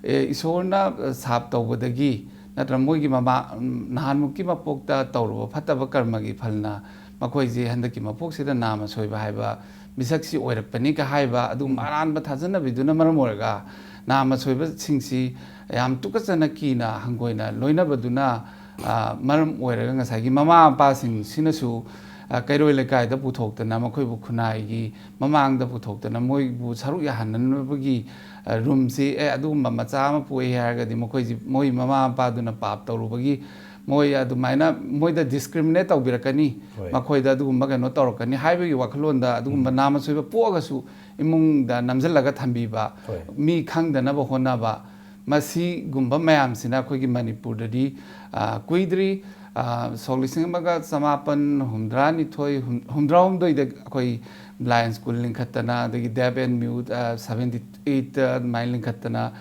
ꯑꯦ, ꯏꯁꯣꯔꯅ ꯁꯥꯞ ꯇꯧꯕꯗꯒꯤ ꯅꯠꯇ꯭ꯔꯒ ꯃꯣꯏꯒꯤ ꯃꯃꯥ, ꯅꯍꯥꯟꯃꯨꯛꯀꯤ ꯃꯄꯣꯛꯇ ꯇꯧꯔꯨꯕ ꯐꯠꯇꯕ ꯀꯔꯃꯒꯤ ꯐꯜꯅ ꯃꯈꯣꯏꯁꯤ ꯍꯟꯗꯛꯀꯤ ꯃꯄꯣꯛꯁꯤꯗ ꯅꯥꯃ ꯁꯣꯏꯕ ꯍꯥꯏꯕ ꯃꯤꯁꯛꯁꯤ ꯑꯣꯏꯔꯛꯄꯅꯤꯒ ꯍꯥꯏꯕ ꯑꯗꯨꯒꯨꯝꯕ ꯑꯔꯥꯟꯕ ꯊꯥꯖꯅꯕꯤꯗꯨꯅ ꯃꯔꯝ ꯑꯣꯏꯔꯒ ꯅꯥꯃ ꯁꯣꯏꯕꯁꯤꯡꯁꯤ ꯌꯥꯝ ꯇꯨꯀꯠꯆꯅ ꯀꯤꯅ ꯍꯪꯒꯣꯏꯅ ꯂꯣꯏꯅꯕꯗꯨꯅ, ꯑ, ꯃꯔꯝ ꯑꯣꯏꯔꯒ ꯉꯁꯥꯏꯒꯤ ꯃꯃꯥ ꯃꯄꯥꯁꯤꯡꯁꯤꯅꯁꯨ, ꯑ, ꯀꯩꯔꯣꯏ ꯂꯩꯀꯥꯏꯗ ꯄꯨꯊꯣꯛꯇꯅ ꯃꯈꯣꯏꯕꯨ ꯈꯨꯟꯅꯥꯏꯒꯤ ꯃꯃꯥꯡꯗ ꯄꯨꯊꯣꯛꯇꯅ ꯃꯣꯏꯕꯨ ꯁꯔꯨꯛ ꯌꯥꯍꯟꯅꯅꯕꯒꯤ, ꯑ, ꯔꯨꯝꯁꯤ, ꯑꯦ, ꯑꯗꯨꯒꯨꯝꯕ ꯃꯆꯥ ꯑꯃ ꯄꯣꯛꯏ ꯍꯥꯏꯔꯒꯗꯤ ꯃꯈꯣꯏꯁꯤ, ꯃꯣꯏ ꯃꯃꯥ ꯃꯄꯥꯗꯨꯅ ꯄꯥꯞ ꯇꯧꯔꯨꯕꯒꯤ ꯃꯣꯏ ꯑꯗꯨꯃꯥꯏꯅ ꯃꯣꯏꯗ ꯗꯤꯁꯀ꯭ꯔꯤꯃꯤꯅꯦꯠ ꯇꯧꯕꯤꯔꯛꯀꯅꯤ, ꯍꯣꯏ꯫ ꯃꯈꯣꯏꯗ ꯑꯗꯨꯒꯨꯝꯕ ꯀꯩꯅꯣ ꯇꯧꯔꯛꯀꯅꯤ ꯍꯥꯏꯕꯒꯤ ꯋꯥꯈꯜꯂꯣꯟꯗ ꯑꯗꯨꯒꯨꯝꯕ ꯅꯥꯃ ꯁꯣꯏꯕ ꯄꯣꯛꯑꯒꯁꯨ ꯏꯃꯨꯡꯗ ꯅꯝꯁꯤꯜꯂꯒ ꯊꯝꯕꯤꯕ, ꯍꯣꯏ꯫ ꯃꯤ ꯈꯪꯗꯅꯕ ꯍꯣꯠꯅꯕ, ꯃꯁꯤꯒꯨꯝꯕ ꯃꯌꯥꯝꯁꯤꯅ ꯑꯩꯈꯣꯏꯒꯤ ꯃꯅꯤꯄꯨꯔꯗꯗꯤ, ꯑ, ꯀꯨꯏꯗ꯭ꯔꯤ, ꯁꯣꯛ ꯂꯤꯁꯤꯡ ꯑꯃꯒ ꯆꯃꯥꯄꯟ ꯍꯨꯝꯗ꯭ꯔꯥꯅꯤꯊꯣꯏ, ꯍꯨꯝ-, ꯍꯨꯝꯗ꯭ꯔꯥꯍꯨꯝꯗꯣꯏꯗ ꯑꯩꯈꯣꯏ blind school ꯂꯤꯡꯈꯠꯇꯅ, ꯑꯗꯒꯤ deaf and mute, ꯑ, seventy eight ꯑꯗꯨꯃꯥꯏꯅ ꯂꯤꯡꯈꯠꯇꯅ,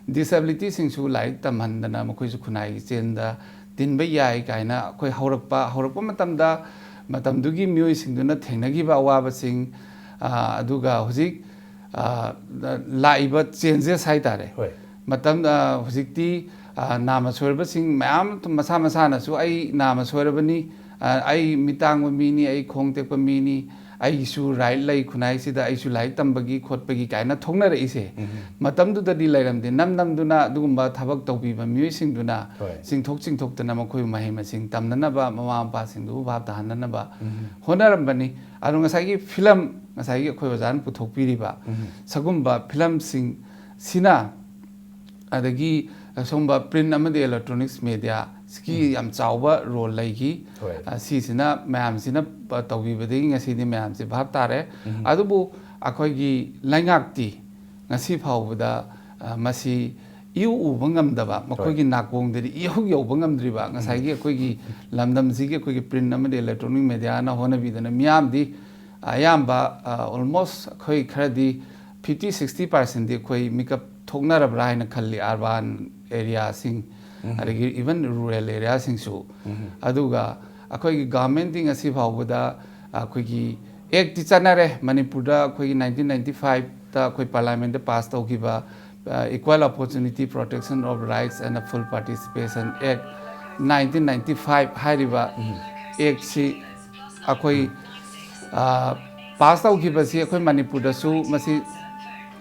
disabilityꯁꯤꯡꯁꯨ ꯂꯥꯏꯔꯤꯛ ꯇꯝꯍꯟꯗꯅ ꯃꯈꯣꯏꯁꯨ ꯈꯨꯟꯅꯥꯏꯒꯤ ꯆꯦꯟꯗ ꯇꯤꯟꯕ ꯌꯥꯏ ꯀꯥꯏꯅ ꯑꯩꯈꯣꯏ ꯍꯧꯔꯛꯄ, ꯍꯧꯔꯛꯄ ꯃꯇꯝꯗ ꯃꯇꯝꯗꯨꯒꯤ ꯃꯤꯑꯣꯏꯁꯤꯡꯗꯨꯅ ꯊꯦꯡꯅꯈꯤꯕ ꯑꯋꯥꯕꯁꯤꯡ, ꯑ, ꯑꯗꯨꯒ ꯍꯧꯖꯤꯛ, ꯑ, ꯂꯥꯛꯏꯕ changes ꯍꯥꯏꯇꯥꯔꯦ꯫ ꯍꯣꯏ꯫ ꯃꯇꯝ, ꯑ, ꯍꯧꯖꯤꯛꯇꯤ, ꯑ, ꯅꯥꯃ ꯁꯣꯏꯔꯕꯁꯤꯡ ꯃꯌꯥꯝ ꯃꯁꯥ ꯃꯁꯥꯅꯁꯨ "ꯑꯩ ꯅꯥꯃ ꯁꯣꯏꯔꯕꯅꯤ, ꯑ, ꯑꯩ ꯃꯤꯠ ꯇꯥꯡꯕ ꯃꯤꯅꯤ, ꯑꯩ ꯈꯣꯡ ꯇꯦꯛꯄ ꯃꯤꯅꯤ, ꯑꯩꯒꯤꯁꯨ right ꯂꯩ ꯈꯨꯟꯅꯥꯏꯁꯤꯗ, ꯑꯩꯁꯨ ꯂꯥꯏꯔꯤꯛ ꯇꯝꯕꯒꯤ ꯈꯣꯠꯄꯒꯤ" ꯀꯥꯏꯅ ꯊꯣꯛꯅꯔꯛꯏꯁꯦ꯫ ꯎꯝ꯫ ꯃꯇꯝꯗꯨꯗꯗꯤ ꯂꯩꯔꯝꯗꯦ꯫ ꯅꯝ ꯅꯝꯗꯨꯅ ꯑꯗꯨꯒꯨꯝꯕ ꯊꯕꯛ ꯇꯧꯕꯤꯕ ꯃꯤꯑꯣꯏꯁꯤꯡꯗꯨꯅ ꯍꯣꯏ꯫ ꯆꯤꯡꯊꯣꯛ ꯆꯤꯡꯊꯣꯛꯇꯅ ꯃꯈꯣꯏꯕꯨ ꯃꯍꯩ ꯃꯁꯤꯡ ꯇꯝꯅꯅꯕ, ꯃꯃꯥ ꯃꯄꯥꯁꯤꯡꯗꯨꯕꯨ ꯚꯥꯞ ꯇꯥꯍꯟꯅꯅꯕ ꯎꯝ꯫ ꯍꯣꯠꯅꯔꯝꯕꯅꯤ꯫ ꯑꯗꯣ ꯉꯁꯥꯏꯒꯤ film, ꯉꯁꯥꯏꯒꯤ ꯑꯩꯈꯣꯏ ꯑꯣꯖꯥꯅ ꯄꯨꯊꯣꯛꯄꯤꯔꯤꯕ ꯎꯝ꯫ ꯁꯒꯨꯝꯕ filmꯁꯤꯡꯁꯤꯅ, ꯑꯗꯒꯤ ꯑꯁꯣꯝꯕ print ꯑꯃꯗꯤ electronics mediaꯁꯤꯒꯤ ꯎꯝ꯫ ꯌꯥꯝ ꯆꯥꯎꯕ role ꯂꯩꯈꯤ꯫ ꯍꯣꯏ꯫ ꯑ, ꯁꯤꯁꯤꯅ ꯃꯌꯥꯝꯁꯤꯅ ꯄ-, ꯇꯧꯕꯤꯕꯗꯒꯤ ꯉꯁꯤꯗꯤ ꯃꯌꯥꯝꯁꯤ ꯚꯥꯞ ꯇꯥꯔꯦ꯫ ꯎꯝ꯫ ꯑꯗꯨꯕꯨ ꯑꯩꯈꯣꯏꯒꯤ ꯂꯩꯉꯥꯛꯇꯤ ꯉꯁꯤ ꯐꯥꯎꯕꯗ, ꯑ, ꯃꯁꯤ ꯏꯎ ꯎꯕ ꯉꯝꯗꯕ, ꯃꯈꯣꯏꯒꯤ ꯍꯣꯏ꯫ ꯅꯥꯀꯣꯡꯗꯗꯤ ꯏꯍꯧ ꯌꯧꯕ ꯉꯝꯗ꯭ꯔꯤꯕ, ꯉꯁꯥꯏꯒꯤ ꯎꯝ꯫ ꯑꯩꯈꯣꯏꯒꯤ ꯂꯝꯗꯝꯁꯤꯒꯤ ꯑꯩꯈꯣꯏꯒꯤ print ꯑꯃꯗꯤ electronic mediaꯅ ꯍꯣꯠꯅꯕꯤꯗꯅ ꯃꯤꯌꯥꯝꯗꯤ ꯑꯌꯥꯝꯕ, ꯑ, almost ꯑꯩꯈꯣꯏ ꯈꯔꯗꯤ fifty sixty percentꯗꯤ ꯑꯩꯈꯣꯏ ꯃꯤꯀꯞ ꯊꯣꯛꯅꯔꯕ꯭ꯔꯥ ꯍꯥꯏꯅ ꯈꯜꯂꯤ, urban areaꯁꯤꯡ, ꯎꯝ꯫ ꯑꯗꯒꯤ even rural areaꯁꯤꯡꯁꯨ꯫ ꯎꯝ꯫ ꯑꯗꯨꯒ ꯑꯩꯈꯣꯏꯒꯤ governmentꯗꯤ ꯉꯁꯤ ꯐꯥꯎꯕꯗ ꯑꯩꯈꯣꯏꯒꯤ actꯇꯤ ꯆꯠꯅꯔꯦ꯫ ꯃꯅꯤꯄꯨꯔꯗ ꯑꯩꯈꯣꯏꯒꯤ nineteen ninety fiveꯇ ꯑꯩꯈꯣꯏ parliamentꯇ pass ꯇꯧꯈꯤꯕ, ꯑ, Equal Opportunity Protection of Rights and Full Participation Act nineteen ninety five ꯍꯥꯏꯔꯤꯕ ꯎꯝ꯫ actꯁꯤ ꯑꯩꯈꯣꯏ, ꯑ, pass ꯇꯧꯈꯤꯕꯁꯤ ꯑꯩꯈꯣꯏ ꯃꯅꯤꯄꯨꯔꯗꯁꯨ ꯃꯁꯤ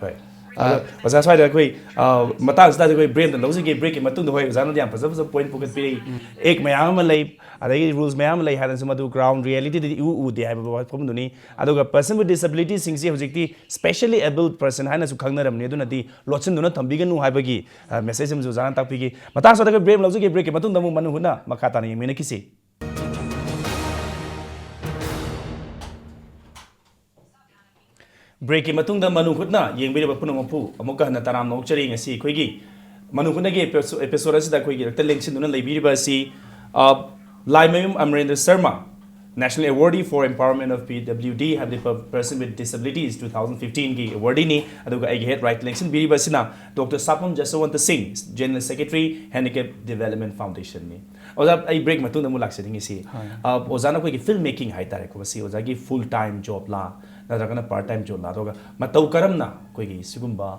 ꯍꯣꯏ꯫ ꯑ, ꯑꯗꯣ ꯑꯣꯖꯥ, ꯁ꯭ꯋꯥꯏꯗ ꯑꯩꯈꯣꯏ, ꯑ, ꯃꯇꯥꯡꯁꯤꯗ ꯑꯩꯈꯣꯏ break ꯑꯝꯇ ꯂꯧꯖꯒꯦ꯫ Breakꯀꯤ ꯃꯇꯨꯡꯗ, ꯍꯣꯏ, ꯑꯣꯖꯥꯅꯗꯤ ꯌꯥꯝ ꯐꯖ ꯐꯖꯕ point ꯄꯨꯈꯠꯄꯤꯔꯛꯏ꯫ ꯎꯝ꯫ Act ꯃꯌꯥꯝ ꯑꯃ ꯂꯩ, ꯑꯗꯒꯤ rules ꯃꯌꯥꯝ ꯑꯃ ꯂꯩ ꯍꯥꯏꯔꯁꯨ ꯃꯗꯨ ground realityꯗꯗꯤ ꯏꯎ ꯎꯗꯦ ꯍꯥꯏꯕ ꯋꯥꯐꯝꯗꯨꯅꯤ꯫ ꯑꯗꯨꯒ person with disabilityꯁꯤꯡꯁꯤ ꯍꯧꯖꯤꯛꯇꯤ specially abled person ꯍꯥꯏꯅꯁꯨ ꯈꯪꯅꯔꯝꯅꯤ, ꯑꯗꯨꯅꯗꯤ ꯂꯣꯠꯁꯤꯟꯗꯨꯅ ꯊꯝꯕꯤꯒꯅꯨ ꯍꯥꯏꯕꯒꯤ, ꯑ, message ꯑꯃꯁꯨ ꯑꯣꯖꯥꯅ ꯇꯥꯛꯄꯤꯈꯤ꯫ ꯃꯇꯥꯡ ꯆꯥꯗ ꯑꯩꯈꯣꯏ break ꯂꯧꯖꯒꯦ꯫ Breakꯀꯤ ꯃꯇꯨꯡꯗ ꯑꯃꯨꯛ ꯃꯅꯨꯡ ꯍꯨꯠꯅ ꯃꯈꯥ ꯇꯥꯅ ꯌꯦꯡꯃꯤꯟꯅꯈꯤꯁꯤ꯫ Breakꯀꯤ ꯃꯇꯨꯡꯗ ꯃꯅꯨꯡ ꯍꯨꯠꯅ ꯌꯦꯡꯕꯤꯔꯤꯕ ꯄꯨꯝꯅꯃꯛꯄꯨ ꯑꯃꯨꯛꯀ ꯍꯟꯅ ꯇꯔꯥꯝꯅ ꯑꯣꯛꯆꯔꯤ꯫ ꯉꯁꯤ ꯑꯩꯈꯣꯏꯒꯤ ꯃꯅꯨꯡ ꯍꯨꯠꯅꯒꯤ episode, episode ꯑꯁꯤꯗ ꯑꯩꯈꯣꯏꯒꯤ ꯗꯥꯛꯇꯔ ꯂꯦꯡꯁꯤꯟꯗꯨꯅ ꯂꯩꯕꯤꯔꯤꯕ ꯑꯁꯤ, ꯑ, Laimayum ꯑꯃꯔꯦꯟꯗ꯭ꯔ Sharma, National Awardee for Empowerment of P W D, ꯍꯥꯏꯕꯗꯤ ꯄ-, Person with Disabilities, two thousand fifteen ꯒꯤ awardee ꯅꯤ꯫ ꯑꯗꯨꯒ ꯑꯩꯒꯤ ꯍꯦꯠ ꯔꯥꯏꯠ ꯂꯦꯡꯁꯤꯟꯕꯤꯔꯤꯕ ꯑꯁꯤꯅ ꯗꯣꯛꯇꯔ ꯁꯥꯄꯝ ꯖꯁꯋꯟꯇ ꯁꯤꯡ, General Secretary, Handicap Development Foundation ꯅꯤ꯫ ꯑꯣꯖꯥ, ꯑꯩ ꯕ꯭ꯔꯦꯛ ꯃꯇꯨꯡꯗ ꯑꯃꯨꯛ ꯂꯥꯛꯆꯅꯤꯡꯉꯤꯁꯤ, ꯍꯣꯏ꯫ ꯑ, ꯑꯣꯖꯥꯅ ꯑꯩꯈꯣꯏꯒꯤ ꯐꯤꯜꯝ ꯃꯦꯀꯤꯡ ꯍꯥꯏꯇꯥꯔꯦꯀꯣ, ꯃꯁꯤ ꯑꯣꯖꯥꯒꯤ ꯐꯨꯜ ꯇꯥꯏꯝ ꯖꯣꯕ ꯂꯥ, ꯅꯠꯇ꯭ꯔꯒꯅ ꯄꯥꯔꯠ ꯇꯥꯏꯝ ꯖꯣꯕ ꯂꯥ, ꯑꯗꯨꯒ ꯃꯇꯧ ꯀꯔꯝꯅ ꯑꯩꯈꯣꯏꯒꯤ ꯁꯤꯒꯨꯝꯕ,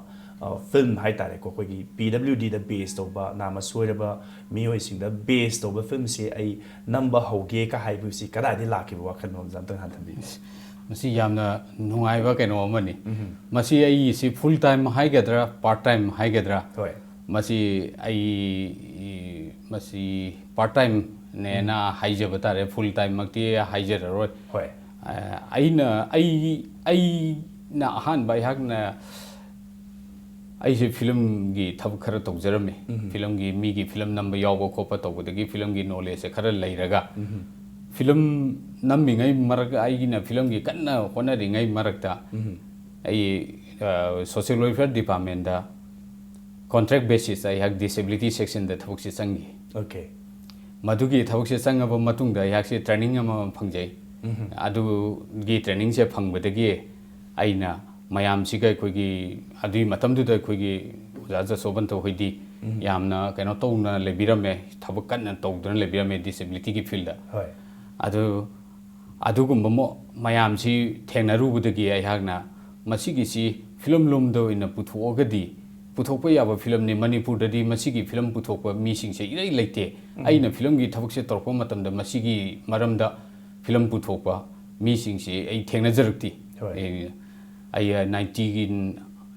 ꯑ, ꯐꯤꯜꯝ ꯍꯥꯏꯇꯥꯔꯦꯀꯣ, ꯑꯩꯈꯣꯏꯒꯤ P W D ꯗ ꯕꯦꯁ ꯇꯧꯕ, ꯅꯥꯃ ꯁꯣꯏꯔꯕ ꯃꯤꯑꯣꯏꯁꯤꯡꯗ ꯕꯦꯁ ꯇꯧꯕ ꯐꯤꯜꯝꯁꯦ ꯑꯩ ꯅꯝꯕ ꯍꯧꯒꯦ ꯀ ꯍꯥꯏꯕꯁꯤ ꯀꯗꯥꯏꯗꯒꯤ ꯂꯥꯛꯈꯤꯕ ꯋꯥꯈꯜꯅꯣ, ꯑꯝꯇꯪ ꯍꯥꯟꯊꯕꯤꯌꯨ꯫ ꯃꯁꯤ ꯌꯥꯝꯅ ꯅꯨꯡꯉꯥꯏꯕ ꯀꯩꯅꯣ ꯑꯃꯅꯤ꯫ ꯎꯝ꯫ ꯃꯁꯤ ꯑꯩꯒꯤꯁꯤ ꯐꯨꯜ ꯇꯥꯏꯝ ꯍꯥꯏꯒꯗ꯭ꯔꯥ, ꯄꯥꯔꯠ ꯇꯥꯏꯝ ꯍꯥꯏꯒꯗ꯭ꯔꯥ? ꯍꯣꯏ꯫ ꯃꯁꯤ ꯑꯩ, ꯃꯁꯤ ꯄꯥꯔꯠ ꯇꯥꯏꯝꯅꯦꯅ ꯎꯝ꯫ ꯍꯥꯏꯖꯕ ꯇꯥꯔꯦ, ꯐꯨꯜ ꯇꯥꯏꯝꯃꯛꯇꯤ ꯍꯥꯏꯖꯔꯔꯣꯏ꯫ ꯍꯣꯏ꯫ ꯑ, ꯑꯩꯅ, ꯑꯩ, ꯑꯩꯅ ꯑꯍꯥꯟꯕ ꯑꯩꯍꯥꯛꯅ, ꯑꯩꯁꯦ ꯐꯤꯂꯝꯒꯤ ꯊꯕꯛ ꯈꯔ ꯇꯧꯖꯔꯝꯃꯤ꯫ ꯎꯝ꯫ ꯐꯤꯂꯝꯒꯤ, ꯃꯤꯒꯤ ꯐꯤꯂꯝ ꯅꯝꯕ ꯌꯥꯎꯕ ꯈꯣꯠꯄ ꯇꯧꯕꯗꯒꯤ ꯐꯤꯂꯝꯒꯤ ꯅꯣꯂꯦꯖꯁꯦ ꯈꯔ ꯂꯩꯔꯒ, ꯎꯝ꯫ ꯐꯤꯂꯝ ꯅꯝꯃꯤꯉꯩ ꯃꯔꯛ, ꯑꯩꯒꯤꯅ ꯐꯤꯂꯝꯒꯤ ꯀꯟꯅ ꯍꯣꯠꯅꯔꯤꯉꯩ ꯃꯔꯛꯇ, ꯎꯝ꯫ ꯑꯩ, ꯑ, social welfare department ꯇ contract basis ꯇ ꯑꯩꯍꯥꯛ disability section ꯗ ꯊꯕꯛꯁꯦ ꯆꯪꯈꯤ꯫ Okay꯫ ꯃꯗꯨꯒꯤ ꯊꯕꯛꯁꯦ ꯆꯪꯉꯕ ꯃꯇꯨꯡꯗ ꯑꯩꯍꯥꯛꯁꯦ training ꯑꯃ ꯐꯪꯖꯩ꯫ ꯎꯝ꯫ ꯑꯗꯨꯒꯤ training ꯁꯦ ꯐꯪꯕꯗꯒꯤ ꯑꯩꯅ ꯃꯌꯥꯝꯁꯤꯒ ꯑꯩꯈꯣꯏꯒꯤ, ꯑꯗꯨꯒꯤ ꯃꯇꯝꯗꯨꯗ ꯑꯩꯈꯣꯏꯒꯤ ꯑꯣꯖꯥ ꯖꯁꯣꯕꯟꯇ ꯍꯣꯏꯗꯤ ꯎꯝ꯫ ꯌꯥꯝꯅ ꯀꯩꯅꯣ ꯇꯧꯅ ꯂꯩꯕꯤꯔꯝꯃꯦ, ꯊꯕꯛ ꯀꯟꯅ ꯇꯧꯗꯨꯅ ꯂꯩꯕꯤꯔꯝꯃꯦ disability ꯒꯤ field ꯇ꯫ ꯍꯣꯏ꯫ ꯑꯗꯨ, ꯑꯗꯨꯒꯨꯝꯕ ꯃꯣ-, ꯃꯌꯥꯝꯁꯤ ꯊꯦꯡꯅꯔꯨꯕꯗꯒꯤ ꯑꯩꯍꯥꯛꯅ ꯃꯁꯤꯒꯤꯁꯤ ꯐꯤꯂꯝ ꯂꯣꯝꯗ ꯑꯣꯏꯅ ꯄꯨꯊꯣꯛꯑꯒꯗꯤ, ꯄꯨꯊꯣꯛꯄ ꯌꯥꯕ ꯐꯤꯂꯝꯅꯤ꯫ ꯃꯅꯤꯄꯨꯔꯗꯗꯤ ꯃꯁꯤꯒꯤ ꯐꯤꯂꯝ ꯄꯨꯊꯣꯛꯄ ꯃꯤꯁꯤꯡꯁꯦ ꯏꯔꯩ ꯂꯩꯇꯦ꯫ ꯎꯝ꯫ ꯑꯩꯅ ꯐꯤꯂꯝꯒꯤ ꯊꯕꯛꯁꯦ ꯇꯧꯔꯛꯄ ꯃꯇꯝꯗ ꯃꯁꯤꯒꯤ ꯃꯔꯝꯗ ꯐꯤꯂꯝ ꯄꯨꯊꯣꯛꯄ ꯃꯤꯁꯤꯡꯁꯤ ꯑꯩ ꯊꯦꯡꯅꯖꯔꯛꯇꯦ꯫ ꯍꯣꯏ꯫ ꯑꯩ, ꯑꯩ ninety ꯒꯤ,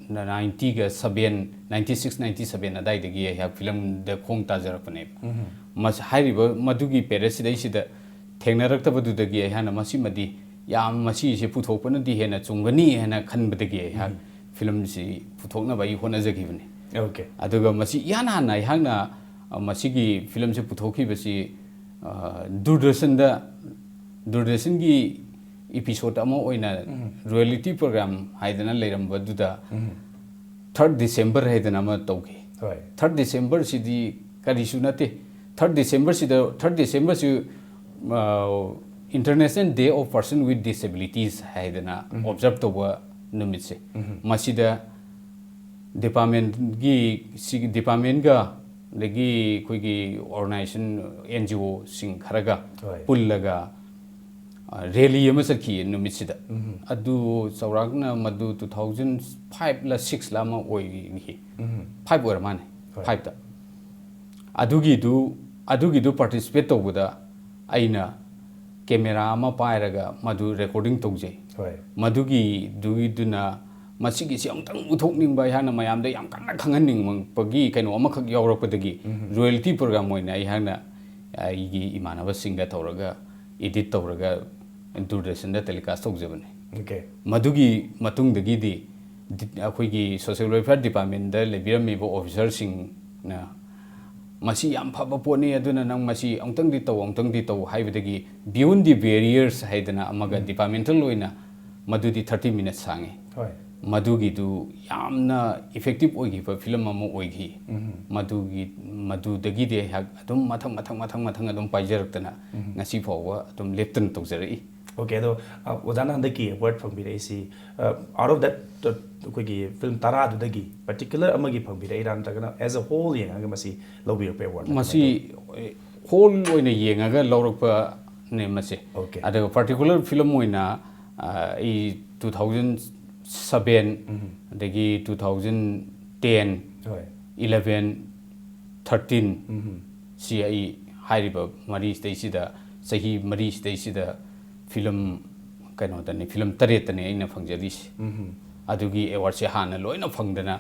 ninety ꯒ seven, ninety six, ninety seven ꯑꯗꯥꯏꯗꯒꯤ ꯑꯩꯍꯥꯛ ꯐꯤꯂꯝꯗ ꯈꯣꯡ ꯇꯥꯖꯔꯛꯄꯅꯦꯕ꯫ ꯎꯝ꯫ ꯃꯁ-, ꯍꯥꯏꯔꯤꯕ ꯃꯗꯨꯒꯤ period ꯁꯤꯗꯩꯁꯤꯗ ꯊꯦꯡꯅꯔꯛꯇꯕꯗꯨꯗꯒꯤ ꯑꯩꯍꯥꯛꯅ ꯃꯁꯤꯃꯗꯤ ꯌꯥꯝ, ꯃꯁꯤꯁꯦ ꯄꯨꯊꯣꯛꯄꯅꯗꯤ ꯍꯦꯟꯅ ꯆꯨꯝꯒꯅꯤ ꯍꯥꯏꯅ ꯈꯟꯕꯗꯒꯤ ꯑꯩꯍꯥꯛ ꯎꯝ꯫ ꯐꯤꯂꯝꯁꯤ ꯄꯨꯊꯣꯛꯅꯕ ꯑꯩ ꯍꯣꯠꯅꯖꯈꯤꯕꯅꯤ꯫ Okay꯫ ꯑꯗꯨꯒ ꯃꯁꯤ ꯏꯍꯥꯟ ꯍꯥꯟꯅ ꯑꯩꯍꯥꯛꯅ, ꯑ, ꯃꯁꯤꯒꯤ ꯐꯤꯂꯝꯁꯦ ꯄꯨꯊꯣꯛꯈꯤꯕꯁꯤ, ꯑ, ꯗꯨꯔꯗꯔꯁꯟꯗ, ꯗꯨꯔꯗꯔꯁꯟꯒꯤ episode ꯑꯃ ꯑꯣꯏꯅ ꯎꯝ꯫ Reality program ꯍꯥꯏꯗꯅ ꯂꯩꯔꯝꯕꯗꯨꯗ ꯎꯝ꯫ Third December ꯍꯥꯏꯗꯅ ꯑꯃ ꯇꯧꯈꯤ꯫ ꯍꯣꯏ꯫ Third December ꯁꯤꯗꯤ ꯀꯔꯤꯁꯨ ꯅꯠꯇꯦ, ꯊꯥꯔꯠ ꯗꯤꯁꯦꯝꯕꯔꯁꯤꯗ, ꯊꯥꯔꯠ ꯗꯤꯁꯦꯝꯕꯔꯁꯤ International Day of Person with Disabilities ꯍꯥꯏꯗꯅ ꯑꯣꯕꯖꯥꯔꯞ ꯇꯧꯕ ꯅꯨꯃꯤꯠꯁꯦ, ꯃꯁꯤꯗ ꯗꯤꯄꯥꯔꯠꯃꯦꯟꯒꯤ, ꯁꯤꯒꯤ ꯗꯤꯄꯥꯔꯠꯃꯦꯟꯒ, ꯑꯗꯒꯤ ꯑꯩꯈꯣꯏꯒꯤ ꯑꯣꯔꯒꯅꯥꯏꯖꯦꯁꯟ, ꯑꯦꯟ ꯖꯤ ꯑꯣꯁꯤꯡ ꯈꯔꯒ ꯍꯣꯏ꯫ ꯄꯨꯜꯂꯒ, ꯑ, ꯔꯦꯂꯤ ꯑꯃ ꯆꯠꯈꯤꯌꯦ ꯅꯨꯃꯤꯠꯁꯤꯗ꯫ ꯑꯗꯨ ꯆꯥꯎꯔꯥꯛꯅ ꯃꯗꯨ two thousand five ꯂ six ꯂ ꯑꯃ ꯑꯣꯏꯈꯤ꯫ ꯎꯝ꯫ Five ꯑꯣꯏꯔ ꯃꯥꯜꯂꯦ꯫ ꯍꯣꯏ꯫ Five ꯇ꯫ ꯑꯗꯨꯒꯤꯗꯨ, ꯑꯗꯨꯒꯤꯗꯨ ꯄꯥꯔꯇꯤꯁꯤꯄꯦꯠ ꯇꯧꯕꯗ ꯑꯩꯅ ꯀꯦꯃꯦꯔꯥ ꯑꯃ ꯄꯥꯏꯔꯒ ꯃꯗꯨ ꯔꯦꯀꯣꯔꯗꯤꯡ ꯇꯧꯖꯩ꯫ ꯍꯣꯏ꯫ ꯃꯗꯨꯒꯤꯗꯨꯒꯤꯗꯨꯅ ꯃꯁꯤꯒꯤꯁꯤ ꯑꯃꯨꯛꯇꯪ ꯎꯠꯊꯣꯛꯅꯤꯡꯕ, ꯑꯩꯍꯥꯛꯅ ꯃꯌꯥꯝꯗ ꯌꯥꯝ ꯀꯟꯅ ꯈꯪꯍꯟꯅꯤꯡꯕꯒꯤ ꯀꯩꯅꯣ ꯑꯃꯈꯛ ꯌꯥꯎꯔꯛꯄꯗꯒꯤ, ꯎꯝ꯫ Royalty program ꯑꯣꯏꯅ ꯑꯩꯍꯥꯛꯅ ꯑꯩꯒꯤ ꯏꯃꯥꯟꯅꯕꯁꯤꯡꯒ ꯇꯧꯔꯒ, edit ꯇꯧꯔꯒ, ꯗꯨꯔꯗꯔꯁꯟꯗ telecast ꯇꯧꯖꯕꯅꯤ꯫ Okay꯫ ꯃꯗꯨꯒꯤ ꯃꯇꯨꯡꯗꯒꯤꯗꯤ ꯗꯤ-, ꯑꯩꯈꯣꯏꯒꯤ social welfare department ꯇ ꯂꯩꯕꯤꯔꯝꯃꯤꯕ ꯑꯣꯐꯤꯁꯔꯁꯤꯡꯅ "ꯃꯁꯤ ꯌꯥꯝ ꯐꯕ ꯄꯣꯠꯅꯤ, ꯑꯗꯨꯅ ꯅꯪ ꯃꯁꯤ ꯑꯃꯨꯛꯇꯪꯗꯤ ꯇꯧ, ꯑꯃꯨꯛꯇꯪꯗꯤ ꯇꯧ" ꯍꯥꯏꯕꯗꯒꯤ Beyond the Barriers ꯍꯥꯏꯗꯅ ꯑꯃꯒ ꯎꯝ꯫ Departmental ꯑꯣꯏꯅ, ꯃꯗꯨꯗꯤ thirty minutes ꯁꯥꯡꯉꯤ꯫ ꯍꯣꯏ꯫ ꯃꯗꯨꯒꯤꯗꯨ ꯌꯥꯝꯅ effective ꯑꯣꯏꯈꯤꯕ ꯐꯤꯂꯝ ꯑꯃ ꯑꯣꯏꯈꯤ꯫ ꯎꯝ꯫ ꯃꯗꯨꯒꯤ, ꯃꯗꯨꯗꯒꯤꯗꯤ ꯑꯩꯍꯥꯛ ꯑꯗꯨꯝ ꯃꯊꯪ, ꯃꯊꯪ, ꯃꯊꯪ, ꯃꯊꯪ ꯑꯗꯨꯝ ꯄꯥꯏꯖꯔꯛꯇꯅ ꯎꯝ꯫ ꯉꯁꯤ ꯐꯥꯎꯕ ꯑꯗꯨꯝ ꯂꯦꯞꯇꯅ ꯇꯧꯖꯔꯛꯏ꯫ Okay, ꯑꯗꯣ, ꯑ, ꯑꯣꯖꯥꯅ ꯍꯟꯗꯛꯀꯤ award ꯐꯪꯕꯤꯔꯛꯏꯁꯤ, ꯑ, out of that, ꯑ, ꯑꯩꯈꯣꯏꯒꯤ ꯐꯤꯂꯝ ꯇꯔꯥꯗꯨꯗꯒꯤ particular ꯑꯃꯒꯤ ꯐꯪꯕꯤꯔꯛꯏꯔꯥ, ꯅꯠꯇ꯭ꯔꯒꯅ as a whole ꯌꯦꯡꯉꯒ ꯃꯁꯤ ꯂꯧꯕꯤꯔꯛꯄ award ꯅꯠꯇ꯭ꯔꯥ? ꯃꯁꯤ, ꯑꯦ, whole ꯑꯣꯏꯅ ꯌꯦꯡꯉꯒ ꯂꯧꯔꯛꯄꯅꯦ ꯃꯁꯤ꯫ Okay꯫ ꯑꯗꯨꯒ particular ꯐꯤꯂꯝ ꯑꯣꯏꯅ, ꯑ, ꯑꯩ two thousand seven, ꯎꯝ꯫ ꯑꯗꯒꯤ two thousand ten, ꯍꯣꯏ꯫ Eleven, thirteen, ꯎꯝ꯫ ꯁꯤ ꯑꯩ ꯍꯥꯏꯔꯤꯕ ꯃꯔꯤꯁꯤꯗꯩꯁꯤꯗ, ꯆꯍꯤ ꯃꯔꯤꯁꯤꯗꯩꯁꯤꯗ ꯐꯤꯂꯝ ꯀꯩꯅꯣꯗꯅꯤ, ꯐꯤꯂꯝ ꯇꯔꯦꯠꯇꯅꯤ ꯑꯩꯅ ꯐꯪꯖꯔꯤꯁꯤ꯫ ꯎꯝ꯫ ꯑꯗꯨꯒꯤ award ꯁꯦ ꯍꯥꯟꯅ ꯂꯣꯏꯅ ꯐꯪꯗꯅ,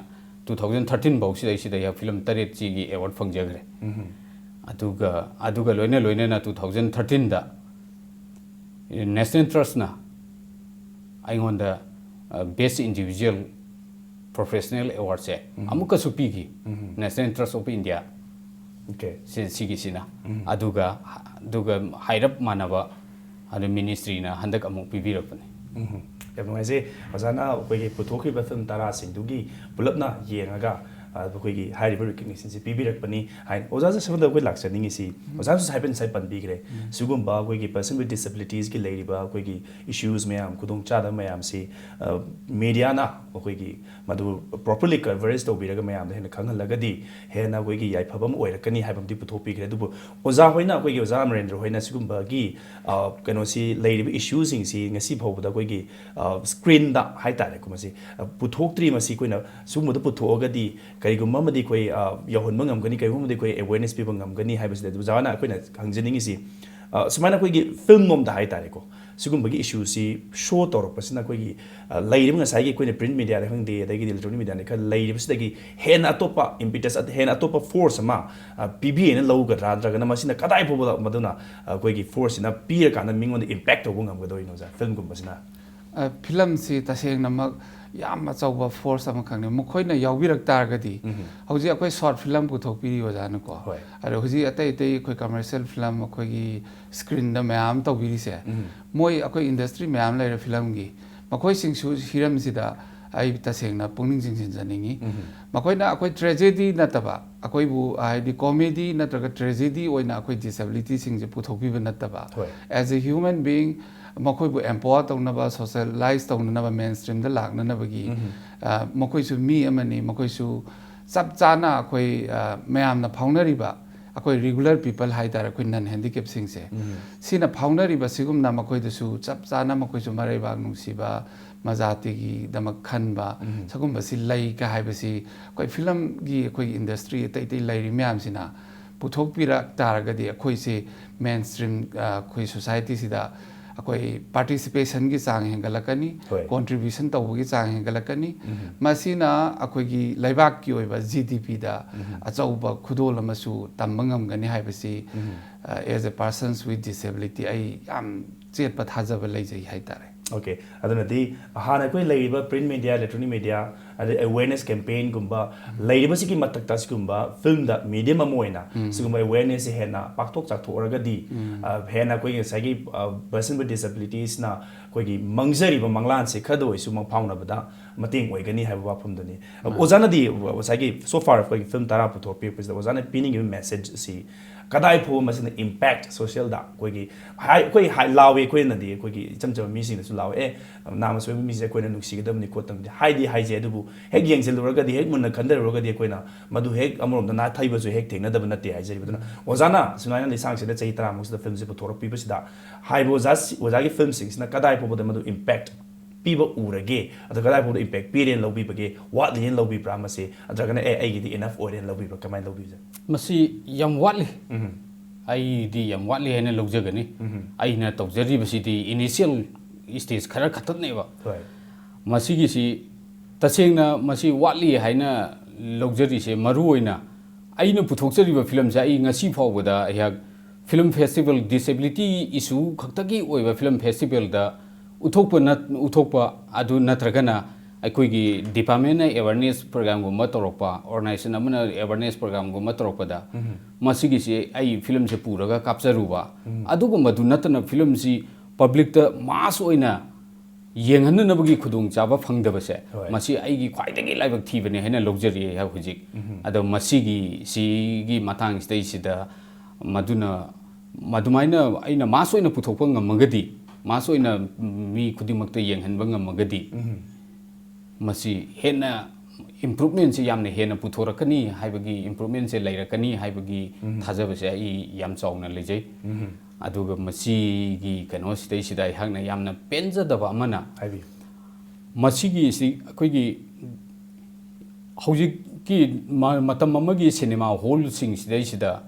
two thousand thirteen ꯐꯥꯎꯁꯤꯗꯩꯁꯤꯗ ꯑꯩꯍꯥꯛ ꯐꯤꯂꯝ ꯇꯔꯦꯠꯁꯤꯒꯤ award ꯐꯪꯖꯈ꯭ꯔꯦ꯫ ꯎꯝ꯫ ꯑꯗꯨꯒ, ꯑꯗꯨꯒ ꯂꯣꯏꯅ ꯂꯣꯏꯅꯅ two thousand thirteen ꯗ National Trust ꯅ ꯑꯩꯉꯣꯟꯗ, ꯑ, Best Individual Professional Award ꯁꯦ ꯎꯝ꯫ ꯑꯃꯨꯛꯀꯁꯨ ꯄꯤꯈꯤ, ꯎꯝ꯫ National Trust of India꯫ Okay꯫ ꯁꯤ-, ꯁꯤꯒꯤꯁꯤꯅ꯫ ꯎꯝ꯫ ꯑꯗꯨꯒ, ꯑꯗꯨꯒ ꯍꯥꯏꯔꯞ ꯃꯥꯟꯅꯕ ꯑꯗꯨ ministry ꯅ ꯍꯟꯗꯛ ꯑꯃꯨꯛ ꯄꯤꯕꯤꯔꯛꯄꯅꯤ꯫ ꯎꯝ꯫ ꯌꯥꯝ ꯅꯨꯡꯉꯥꯏꯖꯩ꯫ ꯑꯣꯖꯥꯅ ꯑꯩꯈꯣꯏꯒꯤ ꯄꯨꯊꯣꯛꯈꯤꯕ ꯐꯤꯂꯝ ꯇꯔꯥꯁꯤꯡꯗꯨꯒꯤ ꯄꯨꯂꯞꯅ ꯌꯦꯡꯉꯒ, ꯑꯩꯈꯣꯏꯒꯤ ꯍꯥꯏꯔꯤꯕ ꯔꯤꯀꯣꯒꯅꯤꯁꯟꯁꯤ ꯄꯤꯕꯤꯔꯛꯄꯅꯤ ꯍꯥꯏꯅ꯫ ꯑꯣꯖꯥꯁꯨ ꯁꯣꯝꯗ ꯑꯩꯈꯣꯏ ꯂꯥꯛꯆꯅꯤꯡꯉꯤꯁꯤ, ꯑꯣꯖꯥꯁꯨ ꯍꯥꯏꯐꯦꯠ ꯉꯁꯥꯏ ꯄꯟꯕꯤꯈ꯭ꯔꯦ꯫ ꯁꯤꯒꯨꯝꯕ ꯑꯩꯈꯣꯏꯒꯤ person with disabilitiesꯀꯤ ꯂꯩꯔꯤꯕ ꯑꯩꯈꯣꯏꯒꯤ issues ꯃꯌꯥꯝ, ꯈꯨꯗꯣꯡꯆꯥꯗꯕ ꯃꯌꯥꯝꯁꯤ mediaꯅ ꯑꯩꯈꯣꯏꯒꯤ ꯃꯗꯨ properly coverage ꯇꯧꯕꯤꯔꯒ ꯃꯌꯥꯝꯗ ꯍꯦꯟꯅ ꯈꯪꯍꯜꯂꯒꯗꯤ ꯍꯦꯟꯅ ꯑꯩꯈꯣꯏꯒꯤ ꯌꯥꯏꯐꯕ ꯑꯃ ꯑꯣꯏꯔꯛꯀꯅꯤ ꯍꯥꯏꯕ ꯑꯃꯗꯤ ꯄꯨꯊꯣꯛꯄꯤꯈ꯭ꯔꯦ꯫ ꯑꯗꯨꯕꯨ ꯑꯣꯖꯥ ꯍꯣꯏꯅ, ꯑꯩꯈꯣꯏꯒꯤ ꯑꯣꯖꯥ ꯑꯃꯔꯦꯟꯗ꯭ꯔ ꯍꯣꯏꯅ ꯁꯤꯒꯨꯝꯕꯒꯤ ꯀꯩꯅꯣꯁꯤ, ꯂꯩꯔꯤꯕ issueꯁꯤꯡꯁꯤ ꯉꯁꯤ ꯐꯥꯎꯕꯗ ꯑꯩꯈꯣꯏꯒꯤ screenꯗ ꯍꯥꯏꯇꯥꯔꯦꯀꯣ, ꯃꯁꯤ ꯄꯨꯊꯣꯛꯇ꯭ꯔꯤ꯫ ꯃꯁꯤ ꯑꯩꯈꯣꯏꯅ ꯁꯤꯒꯨꯝꯕꯗ ꯄꯨꯊꯣꯛꯑꯒꯗꯤ ꯀꯔꯤꯒꯨꯝꯕ ꯑꯃꯗꯤ ꯑꯩꯈꯣꯏ ꯌꯧꯍꯟꯕ ꯉꯝꯒꯅꯤ, ꯀꯔꯤꯒꯨꯝꯕ ꯑꯃꯗꯤ ꯑꯩꯈꯣꯏ awareness ꯄꯤꯕ ꯉꯝꯒꯅꯤ ꯍꯥꯏꯕꯁꯤꯗ ꯑꯣꯖꯥꯅ ꯑꯩꯈꯣꯏꯅ ꯍꯪꯖꯅꯤꯡꯉꯤꯁꯤ, ꯁꯨꯃꯥꯏꯅ ꯑꯩꯈꯣꯏꯒꯤ ꯐꯤꯂꯝ ꯂꯣꯝꯗ ꯍꯥꯏꯇꯥꯔꯦꯀꯣ, ꯁꯤꯒꯨꯝꯕꯒꯤ issueꯁꯤ show ꯇꯧꯔꯛꯄꯁꯤꯅ ꯑꯩꯈꯣꯏꯒꯤ ꯂꯩꯔꯤꯕ ꯉꯁꯥꯏꯒꯤ ꯑꯩꯈꯣꯏꯅ print mediaꯗ ꯈꯪꯗꯦ, ꯑꯗꯒꯤꯗꯤ electronic mediaꯅꯤ ꯈꯔ ꯂꯩꯔꯤꯕꯁꯤꯗꯒꯤ ꯍꯦꯟꯅ ꯑꯇꯣꯞꯄ impetus, ꯍꯦꯟꯅ ꯑꯇꯣꯞꯄ force ꯑꯃ ꯄꯤꯕꯤꯌꯦꯅ ꯂꯧꯒꯗ꯭ꯔꯥ, ꯅꯠꯇ꯭ꯔꯒꯅ ꯃꯁꯤꯅ ꯀꯗꯥꯏ ꯐꯥꯎꯕꯗ ꯃꯗꯨꯅ ꯑꯩꯈꯣꯏꯒꯤ forceꯁꯤꯅ ꯄꯤꯔꯀꯥꯟꯗ ꯃꯤꯉꯣꯟꯗ impact ꯇꯧꯕ ꯉꯝꯒꯗꯣꯏꯅꯣ ꯑꯣꯖꯥ, ꯐꯤꯂꯝꯒꯨꯝꯕꯁꯤꯅ? ꯐꯤꯂꯝꯁꯤ ꯇꯁꯦꯡꯅꯃꯛ ꯌꯥꯝ ꯑꯆꯧꯕ force ꯑꯃꯈꯛꯅꯤ꯫ ꯃꯈꯣꯏꯅ ꯌꯥꯎꯕꯤꯔꯛ ꯇꯥꯔꯒꯗꯤ, ꯍꯧꯖꯤꯛ ꯑꯩꯈꯣꯏ short film ꯄꯨꯊꯣꯛꯄꯤꯔꯤ ꯑꯣꯖꯥꯅꯀꯣ, ꯍꯣꯏ꯫ ꯑꯗꯣ ꯍꯧꯖꯤꯛ ꯑꯇꯩ ꯑꯇꯩ ꯑꯩꯈꯣꯏ commercial film ꯑꯩꯈꯣꯏꯒꯤ screenꯗ ꯃꯌꯥꯝ ꯑꯃ ꯇꯧꯕꯤꯔꯤꯁꯦ, ꯃꯣꯏ ꯑꯩꯈꯣꯏ industry ꯃꯌꯥꯝ ꯂꯩꯔꯦ ꯐꯤꯂꯝꯒꯤ, ꯃꯈꯣꯏꯁꯤꯡꯁꯨ ꯍꯤꯔꯝꯁꯤꯗ ꯑꯩ ꯇꯁꯦꯡꯅ ꯄꯨꯛꯅꯤꯡ ꯆꯤꯡꯁꯤꯟꯖꯅꯤꯡꯉꯤ꯫ ꯃꯈꯣꯏꯅ ꯑꯩꯈꯣꯏ tragedy ꯅꯠꯇꯕ, ꯑꯩꯈꯣꯏꯕꯨ ꯍꯥꯏꯗꯤ comedy ꯅꯠꯇ꯭ꯔꯒ tragedy ꯑꯣꯏꯅ ꯑꯩꯈꯣꯏ disabilityꯁꯤꯡꯁꯦ ꯄꯨꯊꯣꯛꯄꯤꯕ ꯅꯠꯇꯕ, ꯍꯣꯏ꯫ as a human being ꯃꯈꯣꯏꯕꯨ empower ꯇꯧꯅꯕ, socialize ꯇꯧꯅꯅꯕ, mainstreamꯗ ꯂꯥꯛꯅꯅꯕꯒꯤ, ꯑ, ꯃꯈꯣꯏꯁꯨ ꯃꯤ ꯑꯃꯅꯤ, ꯃꯈꯣꯏꯁꯨ ꯆꯞ ꯆꯥꯅ ꯑꯩꯈꯣꯏ, ꯑ, ꯃꯌꯥꯝꯅ ꯐꯥꯎꯅꯔꯤꯕ ꯑꯩꯈꯣꯏ regular people ꯍꯥꯏꯇꯥꯔꯦ, ꯑꯩꯈꯣꯏ non handicapꯁꯤꯡꯁꯦ, ꯁꯤꯅ ꯐꯥꯎꯅꯔꯤꯕ ꯁꯤꯒꯨꯝꯅ ꯃꯈꯣꯏꯗꯁꯨ ꯆꯞ ꯆꯥꯅ ꯃꯈꯣꯏꯁꯨ ꯃꯔꯩꯕꯥꯛ ꯅꯨꯡꯁꯤꯕ, ꯃꯖꯥꯇꯤꯒꯤꯗꯃꯛ ꯈꯟꯕ, ꯁꯤꯒꯨꯝꯕꯁꯤ ꯂꯩ ꯀ ꯍꯥꯏꯕꯁꯤ ꯑꯩꯈꯣꯏ ꯐꯤꯂꯝꯒꯤ ꯑꯩꯈꯣꯏꯒꯤ industry ꯑꯇꯩ ꯑꯇꯩ ꯂꯩꯔꯤ ꯃꯌꯥꯝꯁꯤꯅ ꯄꯨꯊꯣꯛꯄꯤꯔꯛ ꯇꯥꯔꯒꯗꯤ ꯑꯩꯈꯣꯏꯁꯦ mainstream, ꯑ, ꯑꯩꯈꯣꯏ societyꯁꯤꯗ ꯑꯩꯈꯣꯏ participationꯒꯤ ꯆꯥꯡ ꯍꯦꯟꯒꯠꯂꯛꯀꯅꯤ, ꯍꯣꯏ꯫ contribution ꯇꯧꯕꯒꯤ ꯆꯥꯡ ꯍꯦꯟꯒꯠꯂꯛꯀꯅꯤ꯫ ꯃꯁꯤꯅ ꯑꯩꯈꯣꯏꯒꯤ ꯂꯩꯕꯥꯛꯀꯤ ꯑꯣꯏꯕ GDPꯗ ꯑꯆꯧꯕ ꯈꯨꯗꯣꯜ ꯑꯃꯁꯨ ꯇꯝꯕ ꯉꯝꯒꯅꯤ ꯍꯥꯏꯕꯁꯤ, ꯑ, as a persons with disability ꯑꯩ ꯌꯥꯝ ꯆꯦꯠꯄ ꯊꯥꯖꯕ ꯂꯩꯖꯩ ꯍꯥꯏꯇꯥꯔꯦ꯫ Okay, ꯑꯗꯨꯅꯗꯤ ꯍꯥꯟꯅ ꯑꯩꯈꯣꯏ ꯂꯩꯔꯤꯕ print media, electronic media, ꯑꯗꯩ awareness campaignꯒꯨꯝꯕ ꯂꯩꯔꯤꯕꯁꯤꯒꯤ ꯃꯊꯛꯇ ꯁꯤꯒꯨꯝꯕ ꯐꯤꯂꯝꯗ medium ꯑꯃ ꯑꯣꯏꯅ ꯁꯤꯒꯨꯝꯕ awarenessꯁꯦ ꯍꯦꯟꯅ ꯄꯥꯛꯊꯣꯛ ꯆꯥꯎꯊꯣꯛꯑꯒꯗꯤ, ꯑ, ꯍꯦꯟꯅ ꯑꯩꯈꯣꯏꯒꯤ ꯉꯁꯥꯏꯒꯤ, ꯑ, person with disabilitiesꯅ ꯑꯩꯈꯣꯏꯒꯤ ꯃꯥꯡꯖꯔꯤꯕ ꯃꯪꯂꯥꯟꯁꯦ ꯈꯔꯗ ꯑꯣꯏꯁꯨ ꯃꯪꯐꯥꯎꯅꯕꯗ ꯃꯇꯦꯡ ꯑꯣꯏꯒꯅꯤ ꯍꯥꯏꯕ ꯋꯥꯐꯝꯗꯨꯅꯤ꯫ ꯑꯣꯖꯥꯅꯗꯤ ꯉꯁꯥꯏꯒꯤ so far ꯑꯩꯈꯣꯏꯒꯤ ꯐꯤꯂꯝ ꯇꯔꯥ ꯄꯨꯊꯣꯛꯄꯤꯔꯛꯄꯁꯤꯗ ꯑꯣꯖꯥꯅ ꯄꯤꯅꯤꯡꯉꯤꯕ message ꯑꯁꯤ ꯀꯗꯥꯏ ꯐꯥꯎꯕ ꯃꯁꯤꯅ impact socialꯗ ꯑꯩꯈꯣꯏꯒꯤ ꯍꯥꯏ-, ꯑꯩꯈꯣꯏ ꯍꯥꯏ-, ꯂꯥꯎꯋꯦ, ꯑꯩꯈꯣꯏꯅꯗꯤ ꯑꯩꯈꯣꯏꯒꯤ ꯏꯆꯝ ꯆꯝꯕ ꯃꯤꯁꯤꯡꯅꯁꯨ ꯂꯥꯎꯋꯦ, "ꯑꯦ, ꯅꯥꯝꯃ ꯁꯣꯏꯕ ꯃꯤꯁꯦ ꯑꯩꯈꯣꯏꯅ ꯅꯨꯡꯁꯤꯒꯗꯕꯅꯤ ꯈꯣꯠꯇꯕꯅꯤ" ꯍꯥꯏꯗꯤ ꯍꯥꯏꯖꯩ, ꯑꯗꯨꯕꯨ ꯍꯦꯛ ꯌꯦꯡꯁꯤꯜꯂꯨꯔꯒꯗꯤ, ꯍꯦꯛ ꯃꯨꯟꯅ ꯈꯟꯊꯔꯨꯔꯒꯗꯤ ꯑꯩꯈꯣꯏꯅ ꯃꯗꯨ ꯍꯦꯛ ꯑꯃꯔꯣꯝꯗ ꯅꯥꯊꯩꯕꯁꯨ ꯍꯦꯛ ꯊꯦꯡꯅꯗꯕ ꯅꯠꯇꯦ ꯍꯥꯏꯖꯔꯤꯕ꯫ ꯑꯗꯨꯅ ꯑꯣꯖꯥꯅ ꯁꯨꯃꯥꯏꯅ ꯂꯤꯁꯥꯡꯁꯤꯗ ꯆꯍꯤ ꯇꯔꯥꯃꯨꯛꯁꯤꯗ ꯐꯤꯂꯝꯁꯦ ꯄꯨꯊꯣꯔꯛꯄꯤꯕꯁꯤꯗ ꯍꯥꯏꯕ ꯑꯣꯖꯥ ꯁꯤ-, ꯑꯣꯖꯥꯒꯤ ꯐꯤꯂꯝꯁꯤꯡꯁꯤꯅ ꯀꯗꯥꯏ ꯐꯥꯎꯕꯗ ꯃꯗꯨ impact ꯄꯤꯕ ꯎꯔꯒꯦ, ꯑꯗꯣ ꯀꯗꯥꯏ ꯐꯥꯎꯕꯗ impact ꯄꯤꯔꯦꯅ ꯂꯧꯕꯤꯕꯒꯦ, ꯋꯥꯠꯂꯤꯅ ꯂꯧꯕꯤꯕ꯭ꯔꯥ ꯃꯁꯤ, ꯅꯠꯇ꯭ꯔꯒꯅ "ꯑꯦ, ꯑꯩꯒꯤꯗꯤ enough ꯑꯣꯏꯔꯦꯅ" ꯂꯧꯕꯤꯕ꯭ꯔꯥ, ꯀꯃꯥꯏꯅ ꯂꯧꯕꯤꯕꯁꯦ? ꯃꯁꯤ ꯌꯥꯝ ꯋꯥꯠꯂꯤ꯫ ꯎꯝ꯫ ꯑꯩꯗꯤ ꯌꯥꯝ ꯋꯥꯠꯂꯤ ꯍꯥꯏꯅ ꯂꯧꯖꯒꯅꯤ꯫ ꯎꯝ꯫ ꯑꯩꯅ ꯇꯧꯖꯔꯤꯕꯁꯤꯗꯤ initial stage ꯈꯔ ꯈꯛꯇꯅꯦꯕ꯫ ꯍꯣꯏ꯫ ꯃꯁꯤꯒꯤꯁꯤ ꯇꯁꯦꯡꯅ ꯃꯁꯤ ꯋꯥꯠꯂꯤ ꯍꯥꯏꯅ ꯂꯧꯖꯔꯤꯁꯦ, ꯃꯔꯨ ꯑꯣꯏꯅ ꯑꯩꯅ ꯄꯨꯊꯣꯛꯆꯔꯤꯕ ꯐꯤꯂꯝꯁꯦ ꯑꯩ ꯉꯁꯤ ꯐꯥꯎꯕꯗ ꯑꯩꯍꯥꯛ ꯐꯤꯂꯝ ꯐꯦꯁꯇꯤꯚꯦꯜ, disability issue ꯈꯛꯇꯒꯤ ꯑꯣꯏꯕ ꯐꯤꯂꯝ ꯐꯦꯁꯇꯤꯚꯦꯜꯗ ꯎꯠꯊꯣꯛꯄ ꯅꯠ-, ꯎꯠꯊꯣꯛꯄ ꯑꯗꯨ ꯅꯠꯇ꯭ꯔꯒꯅ ꯑꯩꯈꯣꯏꯒꯤ departmentꯅ awareness programꯒꯨꯝꯕ ꯇꯧꯔꯛꯄ, organization ꯑꯃꯅ awareness programꯒꯨꯝꯕ ꯇꯧꯔꯛꯄꯗ ꯎꯝ꯫ ꯃꯁꯤꯒꯤꯁꯤ ꯑꯩ ꯐꯤꯂꯝꯁꯦ ꯄꯨꯔꯒ ꯀꯥꯞꯆꯔꯨꯕ, ꯎꯝ꯫ ꯑꯗꯨꯒꯨꯝꯕꯗꯨ ꯅꯠꯇꯅ ꯐꯤꯂꯝꯁꯤ publicꯇ mass ꯑꯣꯏꯅ ꯌꯦꯡꯍꯟꯅꯅꯕꯒꯤ ꯈꯨꯗꯣꯡꯆꯥꯕ ꯐꯪꯗꯕꯁꯦ, ꯍꯣꯏ꯫ ꯃꯁꯤ ꯑꯩꯒꯤ ꯈ꯭ꯋꯥꯏꯗꯒꯤ ꯂꯥꯏꯕꯛ ꯊꯤꯕꯅꯦ ꯍꯥꯏꯅ ꯂꯧꯖꯔꯤ ꯑꯩꯍꯥꯛ ꯍꯧꯖꯤꯛ꯫ ꯎꯝ꯫ ꯑꯗꯣ ꯃꯁꯤꯒꯤ, ꯁꯤꯒꯤ ꯃꯇꯥꯡꯁꯤꯗꯩꯁꯤꯗ ꯃꯗꯨꯅ, ꯃꯗꯨꯃꯥꯏꯅ ꯑꯩꯅ mass ꯑꯣꯏꯅ ꯄꯨꯊꯣꯛꯄ ꯉꯝꯃꯒꯗꯤ, mass ꯑꯣꯏꯅ ꯃꯤ ꯈꯨꯗꯤꯡꯃꯛꯇ ꯌꯦꯡꯍꯟꯕ ꯉꯝꯃꯒꯗꯤ, ꯎꯝ꯫ ꯃꯁꯤ ꯍꯦꯟꯅ improvementꯁꯦ ꯌꯥꯝꯅ ꯍꯦꯟꯅ ꯄꯨꯊꯣꯔꯛꯀꯅꯤ ꯍꯥꯏꯕꯒꯤ, improvementꯁꯦ ꯂꯩꯔꯛꯀꯅꯤ ꯍꯥꯏꯕꯒꯤ ꯎꯝ꯫ ꯊꯥꯖꯕꯁꯦ ꯑꯩ ꯌꯥꯝ ꯆꯥꯎꯅ ꯂꯩꯖꯩ꯫ ꯎꯝ꯫ ꯑꯗꯨꯒ ꯃꯁꯤꯒꯤ ꯀꯩꯅꯣꯁꯤꯗꯩꯁꯤꯗ ꯑꯩꯍꯥꯛꯅ ꯌꯥꯝꯅ ꯄꯦꯟꯖꯗꯕ ꯑꯃꯅ, ꯍꯥꯏꯕꯤꯌꯨ꯫ ꯃꯁꯤꯒꯤꯁꯤ ꯑꯩꯈꯣꯏꯒꯤ ꯍꯧꯖꯤꯛꯀꯤ ꯃ-, ꯃꯇꯝ ꯑꯃꯒꯤ cinema hallꯁꯤꯡꯁꯤꯗꯩꯁꯤꯗ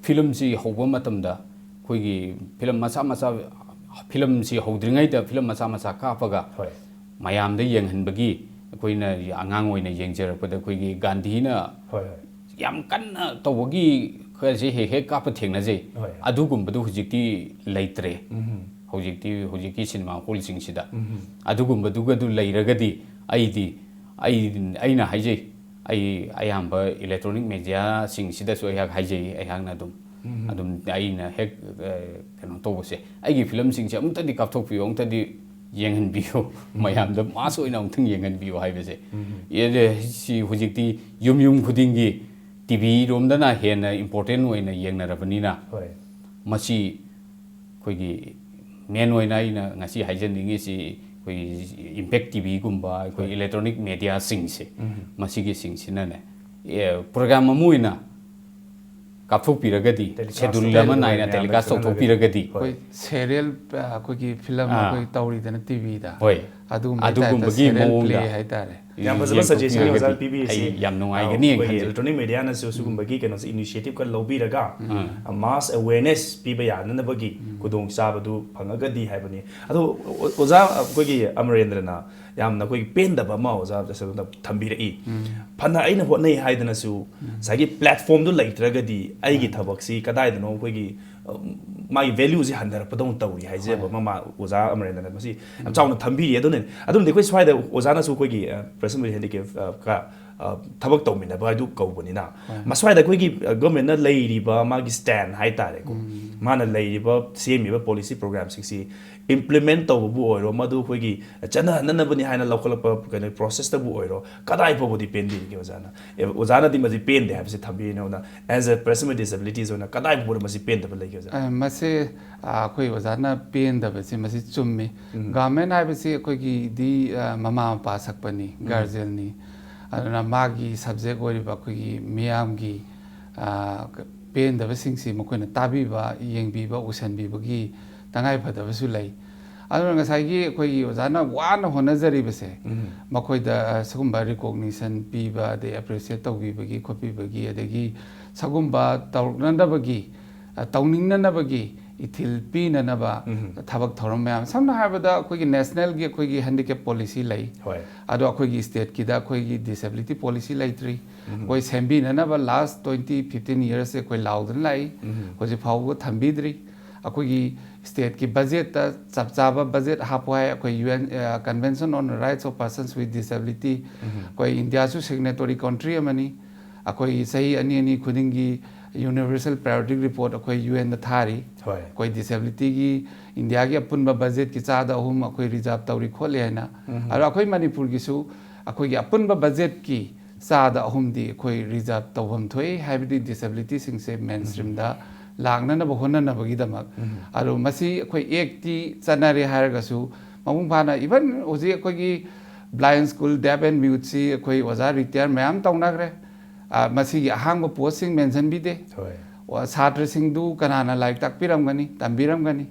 ꯐꯤꯂꯝꯁꯤ ꯍꯧꯕ ꯃꯇꯝꯗ ꯑꯩꯈꯣꯏꯒꯤ ꯐꯤꯂꯝ ꯃꯆꯥ ꯃꯆꯥ, ꯐꯤꯂꯝꯁꯤ ꯍꯧꯗ꯭ꯔꯤꯉꯩꯗ ꯐꯤꯂꯝ ꯃꯆꯥ ꯃꯆꯥ ꯀꯥꯞꯄꯒ ꯍꯣꯏ꯫ ꯃꯌꯥꯝꯗ ꯌꯦꯡꯍꯟꯕꯒꯤ, ꯑꯩꯈꯣꯏꯅ ꯑꯉꯥꯡ ꯑꯣꯏꯅ ꯌꯦꯡꯖꯔꯛꯄꯗ ꯑꯩꯈꯣꯏꯒꯤ ꯒꯥꯟꯙꯤꯅ ꯍꯣꯏ, ꯍꯣꯏ꯫ ꯌꯥꯝ ꯀꯟꯅ ꯇꯧꯕꯒꯤ ꯈꯔꯁꯦ ꯍꯦꯛ ꯍꯦꯛ ꯀꯥꯞꯄ ꯊꯦꯡꯅꯖꯩ꯫ ꯍꯣꯏ꯫ ꯑꯗꯨꯒꯨꯝꯕꯗꯨ ꯍꯧꯖꯤꯛꯇꯤ ꯂꯩꯇ꯭ꯔꯦ꯫ ꯎꯝ꯫ ꯍꯧꯖꯤꯛꯇꯤ, ꯍꯧꯖꯤꯛꯀꯤ cinema hallꯁꯤꯡꯁꯤꯗ꯫ ꯎꯝ꯫ ꯑꯗꯨꯒꯨꯝꯕꯗꯨꯒꯗꯨ ꯂꯩꯔꯒꯗꯤ ꯑꯩꯗꯤ ꯑꯩ ꯑꯩꯅ ꯍꯥꯏꯖꯩ, ꯑꯩ ꯑꯌꯥꯝꯕ ꯏꯂꯦꯛꯇ꯭ꯔꯣꯅꯤꯛ ꯃꯦꯗꯤꯌꯥꯁꯤꯡꯁꯤꯗꯁꯨ ꯑꯩꯍꯥꯛ ꯍꯥꯏꯖꯩ꯫ ꯑꯩꯍꯥꯛꯅ ꯑꯗꯨꯝ ꯑꯗꯨꯝ ꯑꯩꯅ ꯍꯦꯛ ꯑ, ꯀꯩꯅꯣ ꯇꯧꯕꯁꯦ, ꯑꯩꯒꯤ ꯐꯤꯂꯝꯁꯤꯡꯁꯦ ꯑꯃꯨꯛꯇꯗꯤ ꯀꯥꯞꯊꯣꯛꯄꯤꯌꯨ, ꯑꯃꯨꯛꯇꯗꯤ ꯌꯦꯡꯍꯟꯕꯤꯌꯨ, ꯃꯌꯥꯝꯗ ꯃꯥꯁ ꯑꯣꯏꯅ ꯑꯃꯨꯛꯇꯪ ꯌꯦꯡꯍꯟꯕꯤꯌꯨ ꯍꯥꯏꯕꯁꯦ꯫ ꯑꯦ, ꯁꯤ ꯍꯧꯖꯤꯛꯇꯤ ꯌꯨꯝ ꯌꯨꯝ ꯈꯨꯗꯤꯡꯒꯤ ꯇꯤ ꯚꯤ ꯔꯣꯝꯗꯅ ꯍꯦꯟꯅ ꯏꯝꯄꯣꯔꯇꯦꯟ ꯑꯣꯏꯅ ꯌꯦꯡꯅꯔꯕꯅꯤꯅ, ꯍꯣꯏ꯫ ꯃꯁꯤ ꯑꯩꯈꯣꯏꯒꯤ ꯃꯦꯟ ꯑꯣꯏꯅ ꯑꯩꯅ ꯉꯁꯤ ꯍꯥꯏꯖꯅꯤꯡꯉꯤꯁꯤ, ꯑꯩꯈꯣꯏ ꯏꯝꯄꯦꯛ ꯇꯤ ꯚꯤꯒꯨꯝꯕ, ꯑꯩꯈꯣꯏ ꯏꯂꯦꯛꯇ꯭ꯔꯣꯅꯤꯛ ꯃꯦꯗꯤꯌꯥꯁꯤꯡꯁꯦ, ꯃꯁꯤꯒꯤꯁꯤꯡꯁꯤꯅꯅꯦ, ꯑꯦ, ꯄ꯭ꯔꯣꯒ꯭ꯔꯥꯝ ꯑꯃ ꯑꯣꯏꯅ ꯀꯥꯞꯊꯣꯛꯄꯤꯔꯒꯗꯤ, Telecast ꯁꯦꯗꯨꯜ ꯇꯧꯕꯤꯔꯒꯗꯤ, ꯑꯃ ꯅꯥꯏꯅ ꯃꯌꯥꯝꯅ ꯇꯦꯂꯤꯀꯥꯁ ꯈꯪꯍꯜꯂꯒꯗꯤ꯫ ꯇꯧꯊꯣꯛꯄꯤꯔꯒꯗꯤ, ꯍꯣꯏ꯫ ꯑꯩꯈꯣꯏ ꯁꯦꯔꯤꯌꯦꯜ, ꯑ, ꯑꯩꯈꯣꯏꯒꯤ ꯐꯤꯂꯝ ꯑꯥ꯫ ꯑꯩꯈꯣꯏ ꯇꯧꯔꯤꯗꯅ ꯇꯤ ꯚꯤꯗ, ꯍꯣꯏ꯫ ꯑꯗꯨꯒꯨꯝꯕꯒꯤ ꯑꯗꯨꯒꯨꯝꯕꯒꯤ ꯇꯥꯏꯞꯇ ꯁꯦꯔꯤꯌꯦꯜ ꯃꯑꯣꯡꯗ ꯄ꯭ꯂꯦ ꯍꯥꯏꯇꯥꯔꯦ꯫ ꯌꯥꯝ ꯐꯖꯕ ꯁꯖꯦꯁꯟꯅꯤ ꯑꯣꯖꯥꯅ ꯌꯦꯡꯊꯣꯛꯄꯤꯔꯒꯗꯤ ꯄꯤꯕꯤꯔꯤꯁꯤ꯫ ꯑꯩ ꯌꯥꯝ ꯅꯨꯡꯉꯥꯏꯒꯅꯤ ꯑꯩꯈꯣꯏꯒꯤ ꯈꯟꯖꯩ꯫ ꯏꯂꯦꯛꯇ꯭ꯔꯣꯅꯤꯛ ꯃꯦꯗꯤꯌꯥꯅꯁꯨ ꯁꯤꯒꯨꯝꯕꯒꯤ ꯀꯩꯅꯣꯁꯦ ꯏꯅꯤꯁꯤꯌꯦꯇꯤꯞꯀ ꯂꯧꯕꯤꯔꯒ ꯃꯥꯁ ꯑꯦꯋꯦꯔꯅꯦꯁ ꯄꯤꯕ ꯌꯥꯅꯅꯕꯒꯤ ꯈꯨꯗꯣꯡꯆꯥꯕꯗꯨ ꯐꯪꯉꯒꯗꯤ ꯍꯥꯏꯕꯅꯤ꯫ ꯑꯗꯣ ꯑꯣ-, ꯑꯣꯖꯥ ꯑꯩꯈꯣꯏꯒꯤ ꯑꯃꯔꯦꯟꯗ꯭ꯔꯅ ꯌꯥꯝꯅ ꯑꯩꯈꯣꯏꯒꯤ ꯄꯦꯟꯗꯕ ꯑꯃ ꯑꯣꯖꯥ ꯗꯁꯔꯨꯅ ꯊꯝꯕꯤꯔꯛꯏ꯫ ꯐꯅ ꯑꯩꯅ ꯍꯣꯠꯅꯩ ꯍꯥꯏꯗꯅꯁꯨ ꯉꯁꯥꯏꯒꯤ ꯄ꯭ꯂꯦꯠꯐꯣꯝꯗꯨ ꯂꯩꯇ꯭ꯔꯒꯗꯤ ꯑꯩꯒꯤ ꯊꯕꯛꯁꯤ ꯀꯗꯥꯏꯗꯅꯣ ꯑꯩꯈꯣꯏꯒꯤ, ꯑ, ꯃꯥꯒꯤ ꯚꯦꯂ꯭ꯌꯨꯁꯤ ꯍꯟꯊꯔꯛꯄꯗꯧꯅ ꯇꯧꯔꯤ ꯍꯥꯏꯖꯕ ꯑꯃ ꯃꯥ ꯑꯣꯖꯥ ꯑꯃꯔꯦꯟꯗ꯭ꯔꯅ ꯃꯁꯤ ꯌꯥꯝ ꯆꯥꯎꯅ ꯊꯝꯕꯤꯔꯤ꯫ ꯑꯗꯨꯅ ꯑꯗꯨꯝꯗꯤ ꯑꯩꯈꯣꯏ ꯁ꯭ꯋꯥꯏꯗ ꯑꯣꯖꯥꯅꯁꯨ ꯑꯩꯈꯣꯏꯒꯤ, ꯑ, ꯄ꯭ꯔꯁꯟꯕꯨꯗꯤ ꯍꯦꯟꯗꯤꯀꯦꯞ, ꯑ, ꯀ, ꯑ, ꯊꯕꯛ ꯇꯧꯃꯤꯟꯅꯕ ꯍꯥꯏꯗꯨ ꯀꯧꯕꯅꯤꯅ, ꯃꯁ꯭ꯋꯥꯏꯗ ꯑꯩꯈꯣꯏꯒꯤ, ꯑ, ꯒꯣꯔꯃꯦꯟꯅ ꯂꯩꯔꯤꯕ ꯃꯥꯒꯤ ꯁ꯭ꯇꯦꯟ ꯍꯥꯏꯇꯥꯔꯦꯀꯣ, ꯃꯥꯅ ꯂꯩꯔꯤꯕ ꯁꯦꯝꯃꯤꯕ ꯄꯣꯂꯤꯁꯤ ꯄ꯭ꯔꯣꯒ꯭ꯔꯥꯝꯁꯤꯡꯁꯤ ꯏꯝꯄ꯭ꯂꯤꯃꯦꯟ ꯇꯧꯕꯕꯨ ꯑꯣꯏꯔꯣ, ꯃꯗꯨ ꯑꯩꯈꯣꯏꯒꯤ ꯆꯠꯅꯍꯟꯅꯅꯕꯅꯤ ꯍꯥꯏꯅ ꯂꯧꯈꯠꯂꯛꯄ ꯀꯩꯅꯣ ꯄ꯭ꯔꯣꯁꯦꯁꯇꯕꯨ ꯑꯣꯏꯔꯣ, ꯀꯗꯥꯏ ꯐꯥꯎꯕꯗꯤ ꯄꯦꯟꯕꯤꯔꯤꯒꯦ ꯑꯣꯖꯥꯅ? ꯑꯦ, ꯑꯣꯖꯥꯅꯗꯤ ꯃꯁꯤ ꯄꯦꯟꯗꯦ ꯍꯥꯏꯕꯁꯤ ꯊꯝꯕꯤꯔꯤꯅꯦ, ꯑꯗꯨꯅ as a person with disabilities ꯑꯣꯏꯅ ꯀꯗꯥꯏ ꯐꯥꯎꯕꯗ ꯃꯁꯤ ꯄꯦꯟꯗꯕ ꯂꯩꯒꯦ ꯑꯣꯖꯥ? ꯑ, ꯃꯁꯦ, ꯑ, ꯑꯩꯈꯣꯏ ꯑꯣꯖꯥꯅ ꯄꯦꯟꯗꯕꯁꯦ ꯃꯁꯤ ꯆꯨꯝꯃꯤ꯫ ꯒꯚꯔꯟꯃꯦꯟ ꯍꯥꯏꯕꯁꯤ ꯑꯩꯈꯣꯏꯒꯤꯗꯤ, ꯑ, ꯃꯃꯥ ꯃꯄꯥ ꯁꯛꯄꯅꯤ, ꯒꯥꯔꯖꯤꯌꯟꯅꯤ꯫ ꯑꯗꯨꯅ ꯃꯥꯒꯤ ꯁꯕꯖꯦꯛ ꯑꯣꯏꯔꯤꯕ ꯑꯩꯈꯣꯏꯒꯤ ꯃꯤꯌꯥꯝꯒꯤ, ꯑ, ꯄꯦꯟꯗꯕꯁꯤꯡꯁꯤ ꯃꯈꯣꯏꯅ ꯇꯥꯕꯤꯕ, ꯌꯦꯡꯕꯤꯕ, ꯎꯁꯟꯕꯤꯕꯒꯤ ꯇꯉꯥꯏ ꯐꯗꯕꯁꯨ ꯂꯩ꯫ ꯑꯗꯨꯅ ꯉꯁꯥꯏꯒꯤ ꯑꯩꯈꯣꯏꯒꯤ ꯑꯣꯖꯥꯅ ꯋꯥꯅ ꯍꯣꯠꯅꯖꯔꯤꯕꯁꯦ, ꯃꯈꯣꯏꯗ, ꯑ, ꯁꯤꯒꯨꯝꯕ ꯔꯤꯀꯣꯛꯅꯤꯁꯟ ꯄꯤꯕ, ꯑꯗꯩ ꯑꯦꯄ꯭ꯔꯤꯁꯤꯌꯦꯠ ꯇꯧꯕꯤꯕꯒꯤ, ꯈꯣꯠꯄꯤꯕꯒꯤ, ꯑꯗꯒꯤ ꯁꯤꯒꯨꯝꯕ ꯇꯧꯔꯛꯅꯅꯕꯒꯤ, ꯑ, ꯇꯧꯅꯤꯡꯅꯅꯕꯒꯤ ꯏꯊꯤꯜ ꯄꯤꯅꯅꯕ ꯊꯕꯛ ꯊꯧꯔꯝ ꯃꯌꯥꯝ, ꯁꯝꯅ ꯍꯥꯏꯔꯕꯗ ꯑꯩꯈꯣꯏꯒꯤ ꯅꯦꯁꯅꯦꯜꯒꯤ ꯑꯩꯈꯣꯏꯒꯤ ꯍꯦꯟꯗꯤꯀꯦꯞ ꯄꯣꯂꯤꯁꯤ ꯂꯩ꯫ ꯍꯣꯏ꯫ ꯑꯗꯣ ꯑꯩꯈꯣꯏꯒꯤ ꯁ꯭ꯇꯦꯠꯀꯤꯗ ꯑꯩꯈꯣꯏꯒꯤ ꯗꯤꯁꯦꯕꯤꯂꯤꯇꯤ ꯄꯣꯂꯤꯁꯤ ꯂꯩꯇ꯭ꯔꯤ꯫ ꯑꯩꯈꯣꯏ ꯁꯦꯝꯕꯤꯅꯅꯕ ꯂꯥꯁ ꯇ꯭ꯋꯦꯟꯇꯤ, ꯐꯤꯐꯇꯤꯟ ꯌꯔꯁꯁꯦ ꯑꯩꯈꯣꯏ ꯂꯥꯎꯗꯨꯅ ꯂꯥꯛꯏ꯫ ꯍꯧꯖꯤꯛ ꯐꯥꯎꯕ ꯊꯝꯕꯤꯗ꯭ꯔꯤ꯫ ꯑꯩꯈꯣꯏꯒꯤ ꯁ꯭ꯇꯦꯠꯀꯤ ꯕꯖꯦꯠꯇ ꯆꯞ ꯆꯥꯕ ꯕꯖꯦꯠ ꯍꯥꯞꯄꯨ ꯍꯥꯏ꯫ ꯑꯩꯈꯣꯏ ꯌꯨ ꯑꯦꯟ, ꯑ, Convention on the Rights of Persons with Disability, ꯎꯝ꯫ ꯑꯩꯈꯣꯏ ꯏꯟꯗꯤꯌꯥꯁꯨ ꯁꯤꯒꯅꯦꯇꯣꯔꯤ ꯀꯟꯇ꯭ꯔꯤ ꯑꯃꯅꯤ꯫ ꯑꯩꯈꯣꯏ ꯆꯍꯤ ꯑꯅꯤ ꯑꯅꯤ ꯈꯨꯗꯤꯡꯒꯤ ꯌꯨꯅꯤꯚꯔꯁꯦꯜ ꯄꯤꯔꯤꯌꯣꯗꯤꯛ ꯔꯤꯄꯣꯔꯠ ꯑꯩꯈꯣꯏ ꯌꯨ ꯑꯦꯟꯗ ꯊꯥꯔꯤ꯫ ꯍꯣꯏ꯫ ꯑꯩꯈꯣꯏ ꯗꯤꯁꯦꯕꯤꯂꯤꯇꯤꯒꯤ ꯏꯟꯗꯤꯌꯥꯒꯤ ꯑꯄꯨꯟꯕ ꯕꯖꯦꯠꯀꯤ ꯆꯥꯗ ꯑꯍꯨꯝ ꯑꯩꯈꯣꯏ ꯔꯤꯖꯥꯔꯕ ꯇꯧꯔꯤ ꯈꯣꯠꯂꯤ ꯍꯥꯏꯅ꯫ ꯎꯝ꯫ ꯑꯗꯣ ꯑꯩꯈꯣꯏ ꯃꯅꯤꯄꯨꯔꯒꯤꯁꯨ ꯑꯩꯈꯣꯏꯒꯤ ꯑꯄꯨꯟꯕ ꯕꯖꯦꯠꯀꯤ ꯆꯥꯗ ꯑꯍꯨꯝꯗꯤ ꯑꯩꯈꯣꯏ ꯔꯤꯖꯥꯔꯕ ꯇꯧꯐꯝ ꯊꯣꯛꯏ, ꯍꯥꯏꯕꯗꯤ ꯗꯤꯁꯦꯕꯤꯂꯤꯇꯤꯁꯤꯡꯁꯦ ꯃꯦꯟ ꯎꯝ꯫ ꯁ꯭ꯇ꯭ꯔꯤꯝꯗ ꯂꯥꯛꯅꯅꯕ ꯍꯣꯠꯅꯅꯕꯒꯤꯗꯃꯛ꯫ ꯎꯝ꯫ ꯑꯗꯣ ꯃꯁꯤ ꯑꯩꯈꯣꯏ ꯑꯦꯛꯇꯤ ꯆꯠꯅꯔꯦ ꯍꯥꯏꯔꯒꯁꯨ, ꯃꯄꯨꯡ ꯐꯥꯅ, even ꯍꯧꯖꯤꯛ ꯑꯩꯈꯣꯏꯒꯤ blind school, deaf and muteꯁꯤ ꯑꯩꯈꯣꯏ ꯑꯣꯖꯥ ꯔꯤꯇꯥꯌꯔ ꯃꯌꯥꯝ ꯇꯧꯅꯈ꯭ꯔꯦ꯫ ꯑ, ꯃꯁꯤꯒꯤ ꯑꯍꯥꯡꯕ ꯄꯣꯁꯁꯤꯡ ꯃꯦꯟꯁꯟꯕꯤꯗꯦ꯫ ꯍꯣꯏ꯫ ꯑꯣ, ꯁꯥꯇ꯭ꯔꯁꯤꯡꯗꯨ ꯀꯅꯥꯅ ꯂꯥꯏꯔꯤꯛ ꯇꯥꯛꯄꯤꯔꯝꯒꯅꯤ, ꯇꯝꯕꯤꯔꯝꯒꯅꯤ?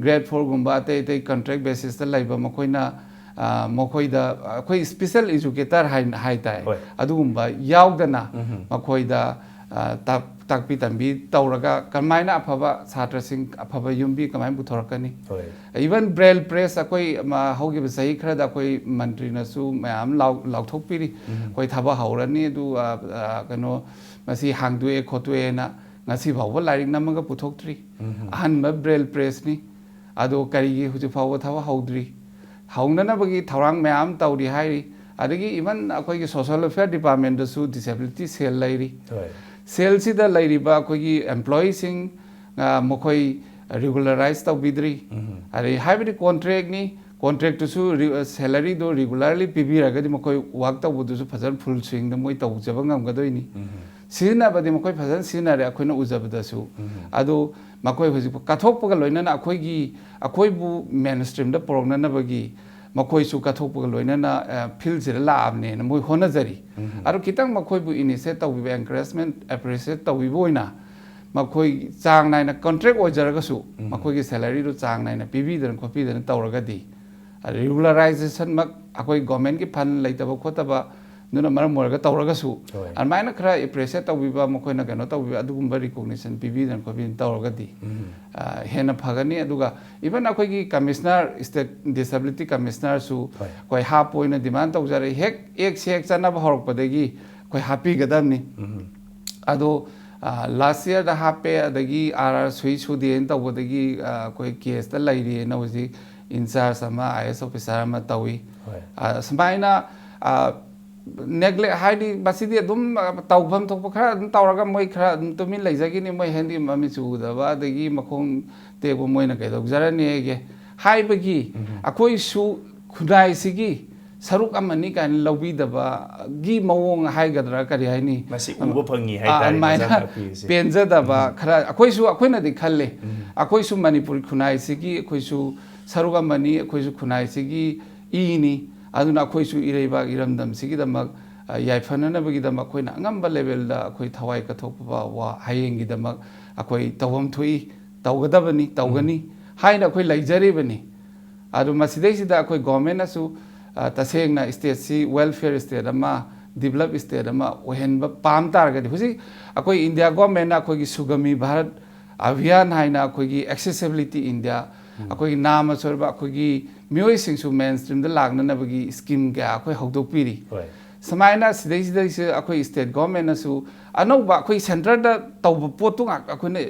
ꯒ꯭ꯔꯦꯗ ꯐꯣꯔꯒꯨꯝꯕ ꯑꯇꯩ ꯑꯇꯩ ꯀꯟꯇ꯭ꯔꯦꯛ ꯕꯦꯁꯤꯁꯇ ꯂꯩꯕ ꯃꯈꯣꯏꯅ, ꯑ, ꯃꯈꯣꯏꯗ, ꯑꯩꯈꯣꯏ ꯁ꯭ꯄꯦꯁꯦꯜ ꯑꯦꯖꯨꯀꯦꯇꯔ ꯍꯥꯏ, ꯍꯥꯏ ꯇꯥꯏ꯫ ꯍꯣꯏ꯫ ꯑꯗꯨꯒꯨꯝꯕ ꯌꯥꯎꯗꯅ ꯎꯝ꯫ ꯃꯈꯣꯏꯗ, ꯑ, ꯇꯥꯛ-, ꯇꯥꯛꯄꯤ ꯇꯝꯕꯤ ꯇꯧꯔꯒ ꯀꯃꯥꯏꯅ ꯑꯐꯕ ꯁꯥꯇ꯭ꯔꯁꯤꯡ ꯑꯐꯕ ꯌꯨꯝꯕꯤ ꯀꯃꯥꯏꯅ ꯄꯨꯊꯣꯔꯛꯀꯅꯤ? ꯍꯣꯏ꯫ Even braille press ꯑꯩꯈꯣꯏ, ꯃ-, ꯍꯧꯈꯤꯕ ꯆꯍꯤ ꯈꯔꯗ ꯑꯩꯈꯣꯏ ꯃꯟꯇ꯭ꯔꯤꯅꯁꯨ ꯃꯌꯥꯝ ꯂꯥꯎ-, ꯂꯥꯎꯊꯣꯛꯄꯤꯔꯤ꯫ ꯎꯝ꯫ ꯑꯩꯈꯣꯏ ꯊꯕꯛ ꯍꯧꯔꯅꯤ, ꯑꯗꯨ, ꯑ, ꯑ, ꯀꯩꯅꯣ, ꯃꯁꯤ ꯍꯥꯡꯗꯣꯛꯑꯦ ꯈꯣꯠꯇꯣꯛꯑꯦꯅ ꯉꯁꯤ ꯐꯥꯎꯕ ꯂꯥꯏꯔꯤꯛ ꯅꯝꯃꯒ ꯄꯨꯊꯣꯛꯇ꯭ꯔꯤ꯫ ꯎꯝ꯫ ꯑꯍꯟꯕ braille pressꯅꯤ꯫ ꯑꯗꯣ ꯀꯔꯤꯒꯤ ꯍꯧꯖꯤꯛ ꯐꯥꯎꯕ ꯊꯕꯛ ꯍꯧꯗ꯭ꯔꯤ? ꯍꯧꯅꯅꯕꯒꯤ ꯊꯧꯔꯥꯡ ꯃꯌꯥꯝ ꯇꯧꯔꯤ ꯍꯥꯏꯔꯤ꯫ ꯑꯗꯒꯤ even ꯑꯩꯈꯣꯏꯒꯤ social welfare departmentꯇꯁꯨ disability cell ꯂꯩꯔꯤ꯫ ꯍꯣꯏ꯫ Cellꯁꯤꯗ ꯂꯩꯔꯤꯕ ꯑꯩꯈꯣꯏꯒꯤ employeeꯁꯤꯡ, ꯑ, ꯃꯈꯣꯏ regularize ꯇꯧꯕꯤꯗ꯭ꯔꯤ꯫ ꯎꯝ꯫ ꯑꯗꯩ ꯍꯥꯏꯕꯗꯤ contractꯅꯤ, contractꯇꯨꯁꯨ ꯔꯤ-, salaryꯗꯣ regularly ꯄꯤꯕꯤꯔꯒꯗꯤ ꯃꯈꯣꯏ work ꯇꯧꯕꯗꯨꯁꯨ ꯐꯖꯅ full swingꯗ ꯃꯣꯏ ꯇꯧꯖꯕ ꯉꯝꯒꯗꯣꯏꯅꯤ꯫ ꯎꯝ꯫ ꯁꯤꯖꯤꯟꯅꯕꯗꯤ ꯃꯈꯣꯏ ꯐꯖꯅ ꯁꯤꯖꯤꯟꯅꯔꯦ ꯑꯩꯈꯣꯏꯅ ꯎꯖꯕꯗꯁꯨ꯫ ꯎꯝ꯫ ꯑꯗꯣ ꯃꯈꯣꯏ ꯍꯧꯖꯤꯛ ꯀꯠꯊꯣꯛꯄꯒ ꯂꯣꯏꯅꯅ ꯑꯩꯈꯣꯏꯒꯤ, ꯑꯩꯈꯣꯏꯕꯨ ꯃꯦꯟ ꯁ꯭ꯇ꯭ꯔꯤꯝꯗ ꯄꯨꯔꯛꯅꯅꯕꯒꯤ ꯃꯈꯣꯏꯁꯨ ꯀꯠꯊꯣꯛꯄꯒ ꯂꯣꯏꯅꯅ, ꯑ, ꯐꯤꯜꯁꯤꯗ ꯂꯥꯛꯑꯕꯅꯦꯅ ꯃꯣꯏ ꯍꯣꯠꯅꯖꯔꯤ꯫ ꯎꯝ꯫ ꯑꯗꯣ ꯈꯤꯇꯪ ꯃꯈꯣꯏꯕꯨ initiate ꯇꯧꯕꯤꯕ, encouragement, appreciate ꯇꯧꯕꯤꯕ ꯑꯣꯏꯅ ꯃꯈꯣꯏ ꯆꯥꯡ ꯅꯥꯏꯅ contract ꯑꯣꯏꯖꯔꯒꯁꯨ ꯎꯝ꯫ ꯃꯈꯣꯏꯒꯤ salaryꯗꯨ ꯆꯥꯡ ꯅꯥꯏꯅ ꯄꯤꯕꯤꯗꯅ ꯈꯣꯠꯄꯤꯗꯅ ꯇꯧꯔꯒꯗꯤ, ꯑꯗ regularization ꯃꯛ ꯑꯩꯈꯣꯏ governmentꯀꯤ fund ꯂꯩꯇꯕ ꯈꯣꯠꯇꯕ ꯑꯗꯨꯅ ꯃꯔꯝ ꯑꯣꯏꯔꯒ ꯇꯧꯔꯒꯁꯨ ꯍꯣꯏ꯫ ꯑꯗꯨꯃꯥꯏꯅ ꯈꯔ appreciate ꯇꯧꯕꯤꯕ, ꯃꯈꯣꯏꯅ ꯀꯩꯅꯣ ꯇꯧꯕꯤꯕ, ꯑꯗꯨꯒꯨꯝꯕ recognition ꯄꯤꯕꯤꯗꯅ ꯈꯣꯠꯄꯤꯗꯅ ꯇꯧꯔꯒꯗꯤ, ꯎꯝ꯫ ꯑ, ꯍꯦꯟꯅ ꯐꯒꯅꯤ꯫ ꯑꯗꯨꯒ even ꯑꯩꯈꯣꯏꯒꯤ commissioner, state disability commissionerꯁꯨ ꯍꯣꯏ꯫ ꯑꯩꯈꯣꯏ ꯍꯥꯞꯄ ꯑꯣꯏꯅ demand ꯇꯧꯖꯔꯦ꯫ ꯍꯦꯛ ꯑꯦꯛꯁꯦ ꯍꯦꯛ ꯆꯠꯅꯕ ꯍꯧꯔꯛꯄꯗꯒꯤ ꯑꯩꯈꯣꯏ ꯍꯥꯞꯄꯤꯒꯗꯕꯅꯤ꯫ ꯎꯝ꯫ ꯑꯗꯣ ꯂꯥꯁ ꯌꯔꯗ ꯍꯥꯞꯄꯦ, ꯑꯗꯒꯤ ꯑꯥꯔ ꯑꯥꯔ ꯁꯨꯏ ꯁꯨꯗꯦꯅ ꯇꯧꯕꯗꯒꯤ ꯑꯩꯈꯣꯏ ꯀꯦꯁꯇ ꯂꯩꯔꯤꯑꯅ ꯍꯧꯖꯤꯛ ꯏꯟꯆꯥꯔꯖ ꯑꯃ, ꯑꯥꯏ ꯑꯦꯁ ꯑꯣꯐꯤꯁꯥꯔ ꯑꯃ ꯇꯧꯏ꯫ ꯍꯣꯏ꯫ ꯑ, ꯁꯨꯃꯥꯏꯅ ꯅꯦꯒ꯭ꯂꯦꯛ ꯍꯥꯏꯗꯤ ꯃꯁꯤꯗꯤ ꯑꯗꯨꯝ ꯑ, ꯇꯧꯐꯝ ꯊꯣꯛꯄ ꯈꯔ ꯑꯗꯨꯝ ꯇꯧꯔꯒ ꯃꯣꯏ ꯈꯔ ꯑꯗꯨꯝ ꯇꯨꯃꯤꯟ ꯂꯩꯖꯈꯤꯅꯤ, ꯃꯣꯏ ꯍꯥꯏꯗꯤ ꯃꯃꯤꯠ ꯎꯗꯕ ꯑꯗꯒꯤ ꯃꯈꯣꯡ ꯇꯦꯛꯄ, ꯃꯣꯏꯅ ꯀꯩꯗꯧꯖꯔꯅꯤꯒꯦ ꯍꯥꯏꯕꯒꯤ ꯑꯩꯈꯣꯏꯁꯨ ꯈꯨꯟꯅꯥꯏꯁꯤꯒꯤ ꯁꯔꯨꯛ ꯑꯃꯅꯤ ꯀꯥꯏꯅ ꯂꯧꯕꯤꯗꯕꯒꯤ ꯃꯑꯣꯡ ꯍꯥꯏꯒꯗ꯭ꯔꯥ, ꯀꯔꯤ ꯍꯥꯏꯅꯤ? ꯃꯁꯤ ꯎꯕ ꯐꯪꯉꯤ ꯑ, ꯍꯥꯏꯇꯥꯔꯦ, ꯑꯗꯨꯃꯥꯏꯅ ꯃꯆꯥ ꯇꯥꯛꯄꯤꯕꯁꯦ꯫ ꯄꯦꯟꯖꯗꯕ ꯈꯔ ꯑꯩꯈꯣꯏꯁꯨ, ꯑꯩꯈꯣꯏꯅꯗꯤ ꯈꯜꯂꯦ, ꯑꯩꯈꯣꯏꯁꯨ ꯃꯅꯤꯄꯨꯔ ꯈꯨꯟꯅꯥꯏꯁꯤꯒꯤ ꯑꯩꯈꯣꯏꯁꯨ ꯁꯔꯨꯛ ꯑꯃꯅꯤ, ꯑꯩꯈꯣꯏꯁꯨ ꯈꯨꯟꯅꯥꯏꯁꯤꯒꯤ ꯏꯅꯤ, ꯑꯗꯨꯅ ꯑꯩꯈꯣꯏꯁꯨ ꯏꯔꯩꯕꯥꯛ ꯏꯔꯝꯗꯝꯁꯤꯒꯤꯗꯃꯛ ꯑ, ꯌꯥꯏꯐꯅꯅꯕꯒꯤꯗꯃꯛ ꯑꯩꯈꯣꯏꯅ ꯑꯉꯝꯕ ꯂꯦꯚꯦꯜꯗ ꯑꯩꯈꯣꯏ ꯊꯋꯥꯏ ꯀꯠꯊꯣꯛꯄ ꯋꯥ ꯍꯌꯦꯡꯒꯤꯗꯃꯛ ꯑꯩꯈꯣꯏ ꯇꯧꯐꯝ ꯊꯣꯛꯏ, ꯇꯧꯒꯗꯕꯅꯤ, ꯇꯧꯒꯅꯤ ꯍꯥꯏꯅ ꯑꯩꯈꯣꯏ ꯂꯩꯖꯔꯤꯕꯅꯤ꯫ ꯑꯗꯨ ꯃꯁꯤꯗꯩꯁꯤꯗ ꯑꯩꯈꯣꯏ ꯒꯣꯔꯃꯦꯟꯅꯁꯨ ꯑ, ꯇꯁꯦꯡꯅ ꯁ꯭ꯇꯦꯠꯁꯤ ꯋꯦꯜꯐꯤꯌꯔ ꯁ꯭ꯇꯦꯠ ꯑꯃ, ꯗꯤꯕꯂꯞ ꯁ꯭ꯇꯦꯠ ꯑꯃ ꯑꯣꯏꯍꯟꯕ ꯄꯥꯝ ꯇꯥꯔꯒꯗꯤ, ꯍꯧꯖꯤꯛ ꯑꯩꯈꯣꯏ ꯏꯟꯗꯤꯌꯥ ꯒꯣꯔꯃꯦꯟꯅ ꯑꯩꯈꯣꯏꯒꯤ ꯁꯨꯒꯃꯤ ꯚꯥꯔꯠ ꯑꯚꯤꯌꯥꯟ ꯍꯥꯏꯅ ꯑꯩꯈꯣꯏꯒꯤ ꯑꯦꯛꯁꯦꯁꯤꯕꯤꯂꯤꯇꯤ ꯏꯟꯗꯤꯌꯥ, ꯑꯩꯈꯣꯏꯒꯤ ꯅꯥꯃ ꯁꯣꯏꯔꯕ ꯑꯩꯈꯣꯏꯒꯤ ꯃꯤꯑꯣꯏꯁꯤꯡꯁꯨ ꯃꯦꯟ ꯁ꯭ꯇ꯭ꯔꯤꯝꯗ ꯂꯥꯛꯅꯅꯕꯒꯤ ꯁ꯭ꯀꯤꯝ ꯀꯌꯥ ꯑꯩꯈꯣꯏ ꯍꯧꯗꯣꯛꯄꯤꯔꯤ꯫ ꯍꯣꯏ꯫ ꯁꯨꯃꯥꯏꯅ ꯁꯤꯗꯩꯁꯤꯗꯩꯁꯤꯗ ꯑꯩꯈꯣꯏ ꯁ꯭ꯇꯦꯠ ꯒꯣꯔꯃꯦꯟꯅꯁꯨ ꯑꯅꯧꯕ ꯑꯩꯈꯣꯏ ꯁꯦꯟꯇꯔꯗ ꯇꯧꯕ ꯄꯣꯠꯇꯨ ꯉꯥꯛ ꯑꯩꯈꯣꯏꯅ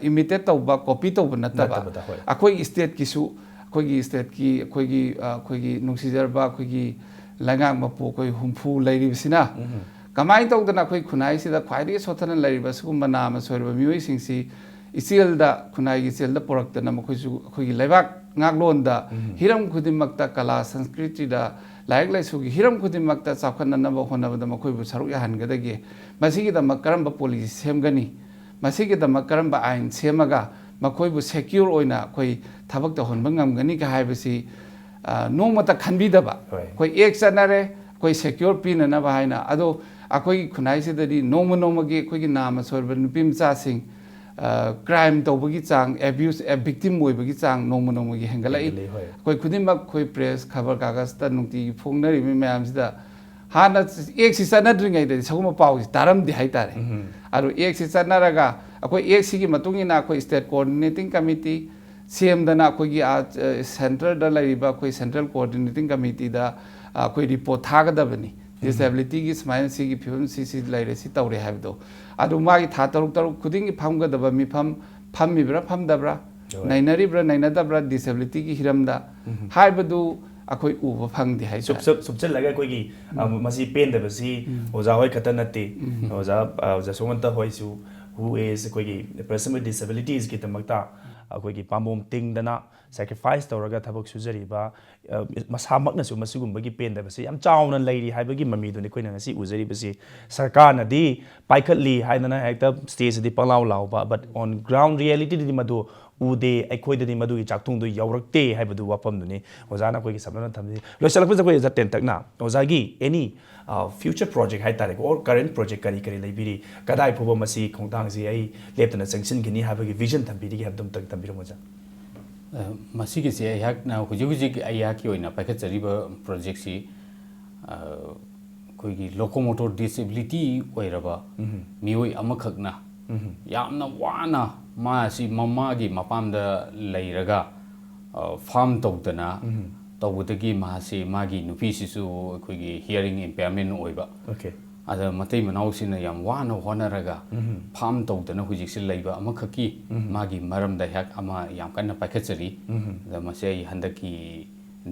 ꯏꯃꯤꯇꯦꯠ ꯇꯧꯕ, ꯀꯣꯄꯤ ꯇꯧꯕ ꯅꯠꯇꯕ, ꯅꯠꯇꯕꯗ, ꯍꯣꯏ꯫ ꯑꯩꯈꯣꯏ ꯁ꯭ꯇꯦꯠꯀꯤꯁꯨ, ꯑꯩꯈꯣꯏꯒꯤ ꯁ꯭ꯇꯦꯠꯀꯤ ꯑꯩꯈꯣꯏꯒꯤ ꯑ, ꯑꯩꯈꯣꯏꯒꯤ ꯅꯨꯡꯁꯤꯖꯔꯕ ꯑꯩꯈꯣꯏꯒꯤ ꯂꯩꯉꯥꯛ ꯃꯄꯨ ꯑꯩꯈꯣꯏ ꯍꯨꯝꯐꯨ ꯂꯩꯔꯤꯕꯁꯤꯅ ꯀꯃꯥꯏꯅ ꯇꯧꯗꯅ ꯑꯩꯈꯣꯏ ꯈꯨꯟꯅꯥꯏꯁꯤꯗ ꯈ꯭ꯋꯥꯏꯗꯒꯤ ꯁꯣꯠꯊꯅ ꯂꯩꯔꯤꯕ ꯁꯤꯒꯨꯝꯕ ꯅꯥꯃ ꯁꯣꯏꯔꯕ ꯃꯤꯑꯣꯏꯁꯤꯡꯁꯤ ꯏꯆꯦꯜꯗ, ꯈꯨꯟꯅꯥꯏꯒꯤ ꯏꯆꯦꯜꯗ ꯄꯨꯔꯛꯇꯅ ꯃꯈꯣꯏꯁꯨ ꯑꯩꯈꯣꯏꯒꯤ ꯂꯩꯕꯥꯛ ꯉꯥꯛꯂꯣꯟꯗ ꯍꯤꯔꯝ ꯈꯨꯗꯤꯡꯃꯛꯇ, ꯀꯂꯥ ꯁꯪꯁꯀ꯭ꯔꯤꯇꯤꯗ, ꯂꯥꯏꯔꯤꯛ ꯂꯥꯏꯁꯨꯒꯤ ꯍꯤꯔꯝ ꯈꯨꯗꯤꯡꯃꯛꯇ ꯆꯥꯎꯈꯠꯅꯅꯕ ꯍꯣꯠꯅꯕꯗ ꯃꯈꯣꯏꯕꯨ ꯁꯔꯨꯛ ꯌꯥꯍꯟꯒꯗꯒꯦ? ꯃꯁꯤꯒꯤꯗꯃꯛ ꯀꯔꯝꯕ ꯄꯣꯂꯤꯁꯤ ꯁꯦꯝꯒꯅꯤ? ꯃꯁꯤꯒꯤꯗꯃꯛ ꯀꯔꯝꯕ ꯑꯥꯏꯟ ꯁꯦꯝꯃꯒ ꯃꯈꯣꯏꯕꯨ ꯁꯦꯀ꯭ꯌꯨꯔ ꯑꯣꯏꯅ ꯑꯩꯈꯣꯏ ꯊꯕꯛ ꯇꯧꯍꯟꯕ ꯉꯝꯒꯅꯤꯒ ꯍꯥꯏꯕꯁꯤ, ꯑ, ꯅꯣꯡꯃꯇ ꯈꯟꯕꯤꯗꯕ꯫ ꯍꯣꯏ꯫ ꯑꯩꯈꯣꯏ ꯑꯦꯛ ꯆꯠꯅꯔꯦ, ꯑꯩꯈꯣꯏ ꯁꯦꯀ꯭ꯌꯨꯔ ꯄꯤꯅꯅꯕ ꯍꯥꯏꯅ꯫ ꯑꯗꯣ ꯑꯩꯈꯣꯏꯒꯤ ꯈꯨꯟꯅꯥꯏꯁꯤꯗꯗꯤ ꯅꯣꯡꯃ ꯅꯣꯡꯃꯒꯤ ꯑꯩꯈꯣꯏꯒꯤ ꯅꯥꯃ ꯁꯣꯏꯔꯕ ꯅꯨꯄꯤ ꯃꯆꯥꯁꯤꯡ, ꯑ, ꯀ꯭ꯔꯥꯏꯝ ꯇꯧꯕꯒꯤ ꯆꯥꯡ, ꯑꯦꯕ꯭ꯌꯨꯁ, ꯑꯦ, ꯚꯤꯛꯇꯤꯝ ꯑꯣꯏꯕꯒꯤ ꯆꯥꯡ ꯅꯣꯡꯃ ꯅꯣꯡꯃꯒꯤ ꯍꯦꯟꯒꯠꯂꯛꯏ꯫ ꯍꯦꯟꯒꯠꯂꯛꯏ, ꯍꯣꯏ꯫ ꯑꯩꯈꯣꯏ ꯈꯨꯗꯤꯡꯃꯛ ꯑꯩꯈꯣꯏ ꯄ꯭ꯔꯦꯁ, ꯈꯕꯔ ꯀꯥꯒꯖꯇ ꯅꯨꯡꯇꯤꯒꯤ ꯐꯣꯡꯅꯔꯤꯕ ꯃꯌꯥꯝꯁꯤꯗ ꯍꯥꯟꯅ ꯑꯦꯛꯁꯤ ꯆꯠꯅꯗ꯭ꯔꯤꯉꯩꯗꯗꯤ ꯁꯒꯨꯝꯕ ꯄꯥꯎꯁꯤ ꯇꯥꯔꯝꯗꯦ ꯍꯥꯏꯇꯥꯔꯦ꯫ ꯑꯗꯣ ꯑꯦꯛꯁꯤ ꯆꯠꯅꯔꯒ ꯑꯩꯈꯣꯏ ꯑꯦꯛꯁꯤꯒꯤ ꯃꯇꯨꯡ ꯏꯟꯅ ꯑꯩꯈꯣꯏ ꯁ꯭ꯇꯦꯠ ꯀꯣꯑꯣꯔꯗꯤꯅꯦꯇꯤꯡ ꯀꯃꯤꯇꯤ ꯁꯦꯝꯗꯅ ꯑꯩꯈꯣꯏꯒꯤ ꯑꯥ, ꯑ, ꯁꯦꯟꯇꯔꯗ ꯂꯩꯔꯤꯕ ꯑꯩꯈꯣꯏ ꯁꯦꯟꯇ꯭ꯔꯦꯜ ꯀꯣꯑꯣꯔꯗꯤꯅꯦꯇꯤꯡ ꯀꯃꯤꯇꯤꯗ, ꯑ, ꯑꯩꯈꯣꯏ ꯔꯤꯄꯣꯔꯠ ꯊꯥꯒꯗꯕꯅꯤ꯫ ꯗꯤꯁꯦꯕꯤꯂꯤꯇꯤꯒꯤ ꯁꯨꯃꯥꯏꯅ ꯁꯤꯒꯤ ꯐꯤꯕꯝ ꯁꯤ ꯁꯤ ꯂꯩꯔꯦ, ꯁꯤ ꯇꯧꯔꯦ ꯍꯥꯏꯕꯗꯣ꯫ ꯑꯗꯨ ꯃꯥꯒꯤ ꯊꯥ ꯇꯔꯨꯛ ꯇꯔꯨꯛ ꯈꯨꯗꯤꯡꯒꯤ ꯐꯝꯒꯗꯕ ꯃꯤꯐꯝ, ꯐꯝꯃꯤꯕ꯭ꯔꯥ ꯐꯝꯗꯕ꯭ꯔꯥ, ꯍꯣꯏ꯫ ꯅꯩꯅꯔꯤꯕ꯭ꯔꯥ ꯅꯩꯅꯗꯕ꯭ꯔꯥ, ꯗꯤꯁꯦꯕꯤꯂꯤꯇꯤꯒꯤ ꯍꯤꯔꯝꯗ ꯍꯥꯏꯕꯗꯨ ꯑꯩꯈꯣꯏ ꯎꯕ ꯐꯪꯗꯦ ꯍꯥꯏꯇꯥꯔꯦ꯫ ꯁꯨꯞꯆ- ꯁꯨꯞꯆꯜꯂꯒ ꯑꯩꯈꯣꯏꯒꯤ ꯑ, ꯃꯁꯤ ꯄꯦꯟꯗꯕꯁꯤ ꯑꯣꯖꯥ ꯍꯣꯏ ꯈꯛꯇ ꯅꯠꯇꯦ꯫ ꯑꯣꯖꯥ ꯑ, ꯖꯁꯣꯟꯇ ꯍꯣꯏꯁꯨ, who is ꯑꯩꯈꯣꯏꯒꯤ person with disabilitiesꯀꯤꯗꯃꯛꯇ ꯑꯩꯈꯣꯏꯒꯤ ꯄꯥꯝꯕꯣꯝ ꯇꯤꯡꯗꯅ sacrifice ꯇꯧꯔꯒ ꯊꯕꯛ ꯁꯨꯖꯔꯤꯕ, ꯑ, ꯃꯁꯥꯃꯛꯅꯁꯨ ꯃꯁꯤꯒꯨꯝꯕꯒꯤ ꯄꯦꯟꯗꯕꯁꯤ ꯌꯥꯝ ꯆꯥꯎꯅ ꯂꯩꯔꯤ ꯍꯥꯏꯕꯒꯤ ꯃꯃꯤꯗꯨꯅꯤ ꯑꯩꯈꯣꯏꯅ ꯉꯁꯤ ꯎꯖꯔꯤꯕꯁꯤ꯫ ꯁꯔꯀꯥꯔꯅꯗꯤ ꯄꯥꯏꯈꯠꯂꯤ ꯍꯥꯏꯗꯅ ꯍꯦꯛꯇ stageꯇꯗꯤ ꯄꯪꯂꯥꯎ ꯂꯥꯎꯕ, but on ground realityꯗꯗꯤ ꯃꯗꯨ ꯎꯗꯦ, ꯑꯩꯈꯣꯏꯗꯗꯤ ꯃꯗꯨꯒꯤ ꯆꯥꯛꯊꯨꯡꯗꯨ ꯌꯧꯔꯛꯇꯦ ꯍꯥꯏꯕꯗꯨ ꯋꯥꯐꯝꯗꯨꯅꯤ ꯑꯣꯖꯥꯅ ꯑꯩꯈꯣꯏꯒꯤ ꯁꯝꯂꯞꯅ ꯊꯝꯕꯤꯔꯤ꯫ ꯂꯣꯏꯁꯤꯜꯂꯛꯄꯁꯤꯗ ꯑꯩꯈꯣꯏ ꯑꯣꯖꯥ ꯇꯦꯟꯇꯛꯅ ꯑꯣꯖꯥꯒꯤ any future project ꯍꯥꯏꯇꯥꯔꯦꯀꯣ, or current project ꯀꯔꯤ ꯀꯔꯤ ꯂꯩꯕꯤꯔꯤ, ꯀꯗꯥꯏ ꯐꯥꯎꯕ ꯃꯁꯤ ꯈꯣꯡꯊꯥꯡꯁꯤ ꯑꯩ ꯂꯦꯞꯇꯅ ꯆꯪꯁꯤꯟꯒꯅꯤ ꯍꯥꯏꯕꯒꯤ vision ꯊꯝꯕꯤꯔꯤꯒꯦ ꯍꯥꯏꯕꯗꯨ ꯑꯝꯇꯪ ꯊꯝꯕꯤꯔꯝꯃꯨ ꯑꯣꯖꯥ꯫ ꯑ, ꯃꯁꯤꯒꯤꯁꯦ ꯑꯩꯍꯥꯛꯅ ꯍꯧꯖꯤꯛ ꯍꯧꯖꯤꯛ ꯑꯩꯍꯥꯛꯀꯤ ꯑꯣꯏꯅ ꯄꯥꯏꯈꯠꯆꯔꯤꯕ projectꯁꯤ, ꯑ, ꯑꯩꯈꯣꯏꯒꯤ locomotor disability ꯑꯣꯏꯔꯕ ꯃꯤꯑꯣꯏ ꯑꯃꯈꯛꯅ ꯌꯥꯝꯅ ꯋꯥꯅ ꯃꯥꯁꯤ ꯃꯃꯥꯒꯤ ꯃꯄꯥꯝꯗ ꯂꯩꯔꯒ, ꯑ, farm ꯇꯧꯗꯅ ꯇꯧꯕꯗꯒꯤ ꯃꯥꯁꯤ, ꯃꯥꯒꯤ ꯅꯨꯄꯤꯁꯤꯁꯨ ꯑꯩꯈꯣꯏꯒꯤ hearing impairment ꯑꯣꯏꯕ꯫ Okay꯫ ꯑꯗ ꯃꯇꯩ ꯃꯅꯥꯎꯁꯤꯅ ꯌꯥꯝ ꯋꯥꯅ ꯍꯣꯠꯅꯔꯒ farm ꯇꯧꯗꯅ ꯍꯧꯖꯤꯛꯁꯤ ꯂꯩꯕ ꯑꯃꯈꯛꯀꯤ ꯃꯥꯒꯤ ꯃꯔꯝꯗ ꯑꯩꯍꯥꯛ ꯑꯃ ꯌꯥꯝ ꯀꯟꯅ ꯄꯥꯏꯈꯠꯆꯔꯤ꯫ ꯑꯗ ꯃꯁꯤ ꯑꯩ ꯍꯟꯗꯛꯀꯤ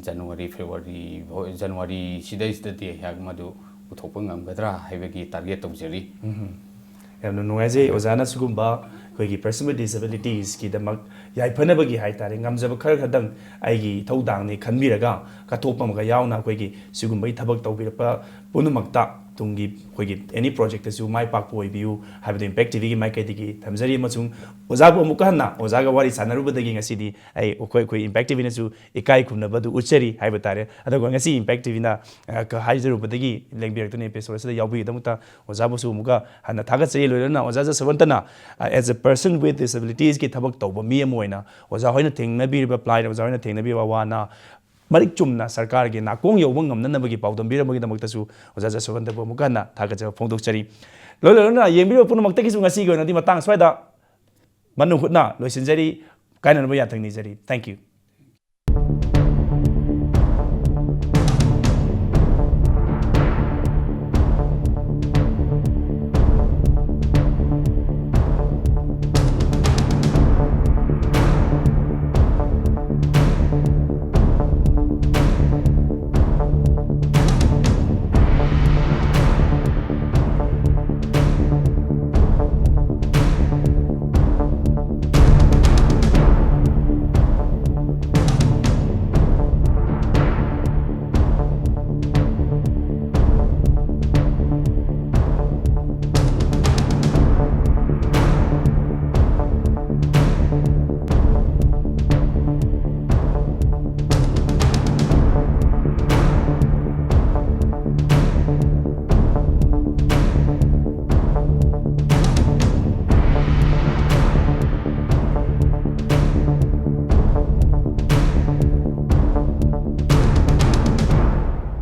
January, February ꯐꯥꯎ, January ꯁꯤꯗꯩꯁꯤꯗꯗꯤ ꯑꯩꯍꯥꯛ ꯃꯗꯨ ꯄꯨꯊꯣꯛꯄ ꯉꯝꯒꯗ꯭ꯔꯥ ꯍꯥꯏꯕꯒꯤ target ꯇꯧꯖꯔꯤ꯫ ꯌꯥꯝꯅ ꯅꯨꯡꯉꯥꯏꯖꯩ ꯑꯣꯖꯥꯅ ꯁꯤꯒꯨꯝꯕ ꯑꯩꯈꯣꯏꯒꯤ person with disabilitiesꯀꯤꯗꯃꯛ ꯌꯥꯏꯐꯅꯕꯒꯤ ꯍꯥꯏꯇꯥꯔꯦ, ꯉꯝꯖꯕ ꯈꯔ ꯈꯔꯗꯪ ꯑꯩꯒꯤ ꯏꯊꯧꯗꯥꯡꯅꯤ ꯈꯟꯕꯤꯔꯒ ꯀꯠꯊꯣꯛꯄ ꯑꯃꯒ ꯌꯥꯎꯅ ꯑꯩꯈꯣꯏꯒꯤ ꯁꯤꯒꯨꯝꯕꯒꯤ ꯊꯕꯛ ꯇꯧꯕꯤꯔꯛꯄ ꯄꯨꯝꯅꯃꯛꯇ ꯇꯨꯡꯒꯤ ꯑꯩꯈꯣꯏꯒꯤ any projectꯇꯁꯨ ꯃꯥꯏ ꯄꯥꯛꯄ ꯑꯣꯏꯕꯤꯌꯨ ꯍꯥꯏꯕꯗꯨ Impact TVꯒꯤ ꯃꯥꯏꯀꯩꯗꯒꯤ ꯊꯝꯖꯔꯤ꯫ ꯑꯃꯁꯨꯡ ꯑꯣꯖꯥꯕꯨ ꯑꯃꯨꯛꯀ ꯍꯟꯅ ꯑꯣꯖꯥꯒ ꯋꯥꯔꯤ ꯁꯥꯟꯅꯔꯨꯕꯗꯒꯤ ꯉꯁꯤꯗꯤ ꯑꯩ, ꯑꯩꯈꯣꯏ, ꯑꯩꯈꯣꯏ Impact TVꯅꯁꯨ ꯏꯀꯥꯏ ꯈꯨꯝꯅꯕꯗꯨ ꯎꯠꯆꯔꯤ ꯍꯥꯏꯕ ꯇꯥꯔꯦ꯫ ꯑꯗꯨꯒ ꯉꯁꯤ Impact TVꯅ, ꯑ, ꯀ-, ꯍꯥꯏꯖꯔꯨꯕꯗꯒꯤ ꯂꯦꯡꯕꯤꯔꯛꯇꯨꯅ episode ꯑꯁꯤꯗ ꯌꯥꯎꯕꯤꯒꯤꯗꯃꯛꯇ ꯑꯣꯖꯥꯕꯨꯁꯨ ꯑꯃꯨꯛꯀ ꯍꯟꯅ ꯊꯥꯒꯠꯆꯔꯤ꯫ ꯂꯣꯏꯅꯅ ꯑꯣꯖꯥ ꯖꯁꯋꯟꯇꯅ, ꯑ, as a person with disabilitiesꯀꯤ ꯊꯕꯛ ꯇꯧꯕ ꯃꯤ ꯑꯃ ꯑꯣꯏꯅ ꯑꯣꯖꯥ ꯍꯣꯏꯅ ꯊꯦꯡꯅꯕꯤꯔꯤꯕ plight, ꯑꯣꯖꯥ ꯍꯣꯏꯅ ꯊꯦꯡꯅꯕꯤꯕ ꯑꯋꯥ ꯑꯅꯥ ꯃꯔꯤꯛ ꯆꯨꯝꯅ ꯁꯔꯀꯥꯔꯒꯤ ꯅꯥꯀꯣꯡ ꯌꯧꯕ ꯉꯝꯅꯅꯕꯒꯤ ꯄꯥꯎꯗꯝꯕꯤꯔꯝꯕꯒꯤꯗꯃꯛꯇꯁꯨ ꯑꯣꯖꯥ ꯖꯁꯋꯟꯇꯕꯨ ꯑꯃꯨꯛꯀ ꯍꯟꯅ ꯊꯥꯒꯠꯆꯕ ꯐꯣꯡꯗꯣꯛꯆꯔꯤ꯫ ꯂꯣꯏ ꯂꯣꯏꯅꯅ ꯌꯦꯡꯕꯤꯔꯤꯕ ꯄꯨꯝꯅꯃꯛꯇꯒꯤꯁꯨ ꯉꯁꯤꯒꯤ ꯑꯣꯏꯅꯗꯤ ꯃꯇꯥꯡ ꯁ꯭ꯋꯥꯏꯗ ꯃꯅꯨꯡ ꯍꯨꯠꯅ ꯂꯣꯏꯁꯤꯟꯖꯔꯤ꯫ ꯀꯥꯏꯅꯅꯕ ꯌꯥꯊꯪ ꯅꯤꯖꯔꯤ꯫ Thank you꯫